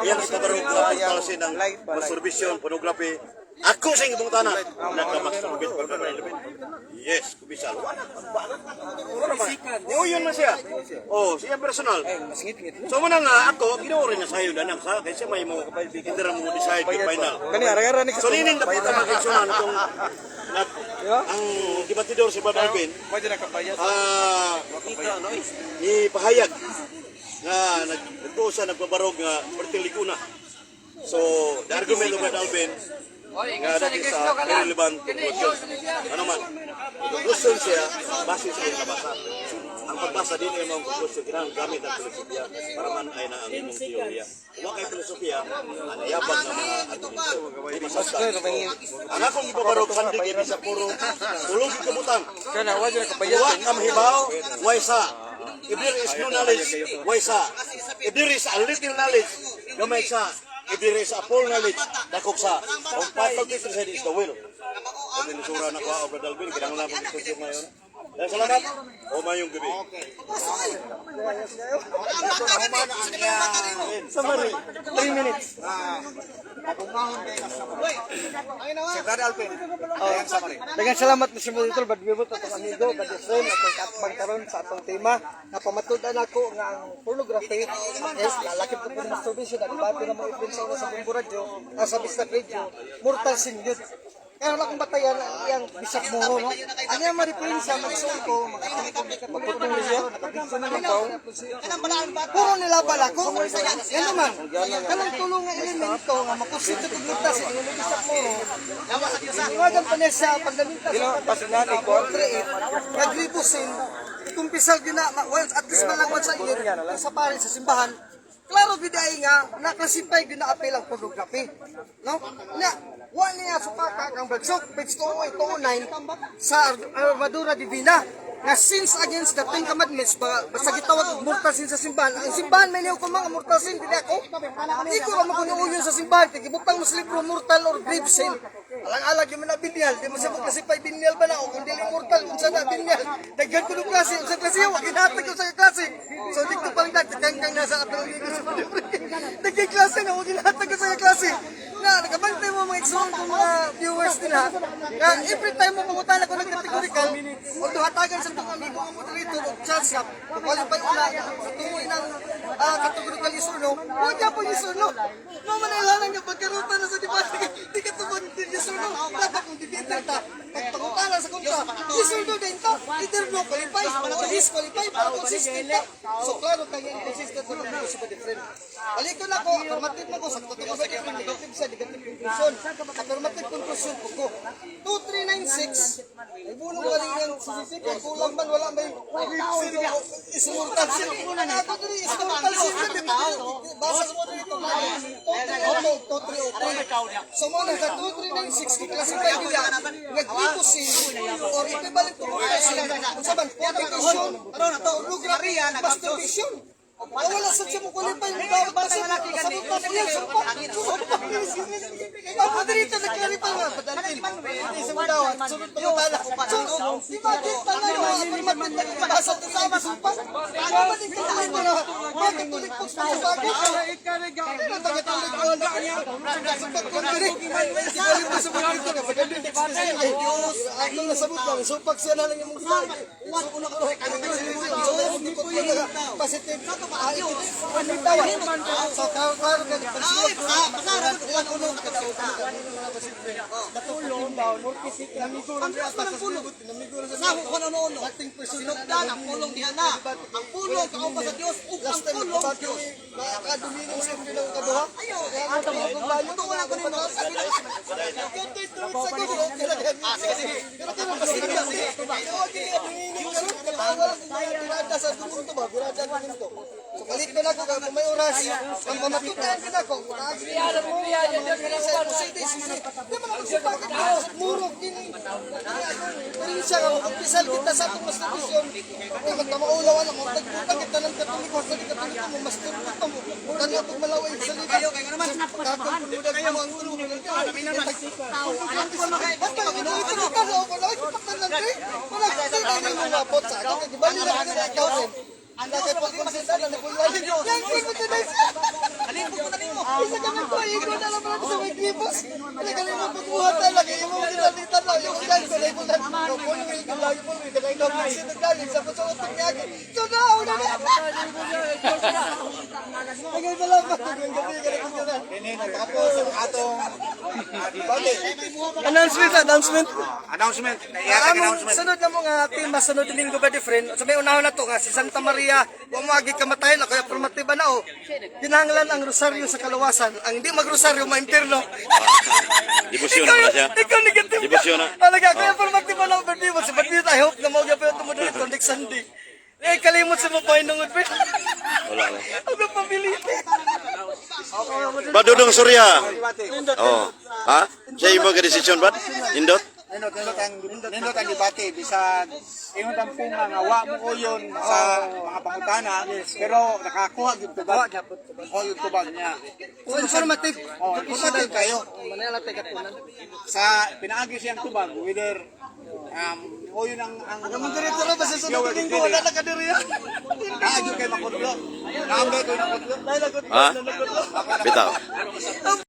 gipabarog nga pagpalasin ng masturbation, pornography. Ako sa ibong tanan, nagka-masturbate pa Brad Alvin. Yes, kubisal. Wala, wala naman. Niuyon man siya. Oh, siya personal. So muna nga ako, ginoo rin na sayo danang sa kaysa may mo hindi ra mo decide yung final. Kani ara-ara ni So nining dapat ang mga kung nag, ang debatidor si Brad Alvin Pwede na kabayad. Ni pahayag nga nagtuo siya nagbabarog nga perting liguna. So the argument of Brad Alvin nga that is irrelevant conclusion. Ano man, conclusion siya base sa iyong nabasa. Ang pagbasa din ay mga conclusion, kinahanglan gamit ang filosofiya para man ay na ang imong teorya. Wa kay filosofiya, ang yabag ng mga argumento. Di masasaktan. Ang akong ipabarog sandig ini sa puro tulog yung kabutang. Kana wa na kabayad. Wa ka mahibaw, way sa. If there is no knowledge, way sa. If there is a little knowledge, gamay sa. If there is a full knowledge, dakog sa. Ang faculty to decide is the will. Ang nisura na ko, Brad Alvin, kailangan lang pag ngayon. Dahil salamat, o mayong gabi. Summary. 3 minutes. Si Brad Alvin. Ayan, summary. Daghang salamat, Mr. Monitor, bad wibot atong amigo, bad friend, atong kaatbang karon sa atong tema. Napamatud-an ako nga ang pornography is lalakip ko po ng masturbation, nagdebate na mga friends sa una sa Bumbo Radio, sa Bisdak Radio, mortal sin yun. Kaya wala akong batayan ang iyang bisak mo, no? Ang iyang mariprensya, magsuon ko, magputong siya, puro nila bala ko. Yan naman, kanang tulong nga elemento nga makonstitute og mortal sin, yung bisak mo, iwagan pa niya sa pagdaminta sa pagdaminta, nagribusin, kumpisal gyud na, well, at least man lang once a year, sa pare sa simbahan, klaro gyud ay nga, naklasify gyud na appeal ang pornography. No? Na, wa niya supaka kang Bradsok, page 208, 209, sa Armadura Divina, nga sins against the Ten Commandments, ba, basta gitawag og mortal sin sa simbahan. Ang simbahan may niyo ko mga mortal sin, dili ako. Di ko ra makunuuyon sa simbahan, kay gibutang mo sa libro mortal or grave sin. Alang-alag yung mga binyal, di mo siya magkasipay binyal ba na o kung dili mortal, unsa na binyal. Daghan ko ng klase, unsa klase, wa ginhatag ko sa klase. So dito pa lang dagkang kang nasa atong amigo sa dagkang klase na, wa ginhatag ko sa klase. Na, nakabantay mo mga igsoon ko mga viewers nila. Nga, every time mo pangutan ako ng categorical, although hatagan sa itong amigo ang moderator o chance ka, kung qualify una, sa tungoy ng categorical yes or no, huwag niya po yes or no. Mamanailangan nga pagkaruta na sa debate, di ka tubod yes or no. Dapat kung debater ta, pagpangutana sa kontra, yes or no din ta, either no qualify, or yes qualify, para consistent ta. So klaro tayo inconsistent sa mga sa different. Balik ko na ako, affirmative na ko, sa totoo sa different, negative sa negative conclusion. Affirmative conclusion ko ko. 2396, ay bulong ka rin yung sisisi, kung kulang man, wala may is mortal sin. Ako diri is mortal sin. Basa sa mo dito. 2302, 2303. So mo na sa 2396, i-classify nila nga gripo sin or equivalent to mortal sin. Unsa man fornication, pornography, masturbation. Wala sa siya mo qualify mo dapat pa sa sabot pa siya sumpa. Sumpa. Ako dito nag-clarify nga padalin. Hindi sa dawat sunod pa tala. So imagine tala yung affirmative na basa to sa sumpa. Ano ba din katuloy mo na mga Katolik po sa bago? Ano ta Katolik ko na? Sumpa ko diri. Sige mo sa mga dito na padalin. Ay Diyos, ako na sabot lang. Supak siya na lang imong sa. Positive. So, klaro ka, Ang Diyos man ang pulong. Sa Juan 1:1. Sinugdan ang pulong diha na. Ang pulong kauban sa Dios ug ang pulong Dios. Makaduminom sa inyo ng kaduha. Ayo, tuwa lang ko nimo. Ah, sige, sige. Pero kung sige, sige. Sa dumunto ba? Gurada dumunto. So balik na ako kung may oras. Ang pamatukan ko na ko. Di man ako sa bakit murog din. Siya nga mag-umpisal kita sa atong masturbation. Di man tamaulaw alam mo tagputang kita ng Katoliko sa Katoliko mo masturbate mo. Tanaw pag malaway sa liga. Kayo kayo naman. Kayo ang tulong ng Basta ito ka sa ako lang pagtanan pre. Wala kasi tayo mo mapot sa akin. Di ba nila ka ikaw rin. Ang Ang Diyos kay na pagkonsensya na nabulan. Yan ko mo na. Alipod ko na nimo. Isa ka man ko iko na lang sa may gripos. Wala ka nimo pagbuhat na lang imo kita lang yung yan ko lang ko lang. Ko mo yung lagi mo yung kay daw sa nagdalig sa sa utok niya. So na una na. Ang salamat ng gabi ka na. Tapos ang atong debate. Announcement, announcement. Announcement. Ihatag Among announcement. sunod na mga tema, sunod linggo ba different? So may unahon na to nga si Santa Maria, wa mo agi kamatayon ako affirmative na o. Kinahanglan ang rosaryo sa kalawasan. Ang di magrosaryo maimpierno. Debosyon Ikaw- na siya. Ikaw negative. Debosyon na. Alaga kaya affirmative na birthday mo sa birthday. I hope na mo gyapon mo dito next Sunday. Eh kalimot sa mo painungod pre. Wala na. Ang pamilya. Badudong Surya. Oh. Ha? Siya imo ka desisyon ba? Indot? Nindot ang debate bisan ingon ang punga nga wa mo uyon sa mga pangutana pero nakakuha gyud tubag. Kuha gyud tubag niya. So informative. Oh, informative kayo Manila tay katunan. sa pinaagi siyang tubag whether uyon ang Ang diretso ra basta sunod linggo wala na ka diri. Naa gyud kay makudlo. Naa gyud kay makudlo. Ha? Bitaw.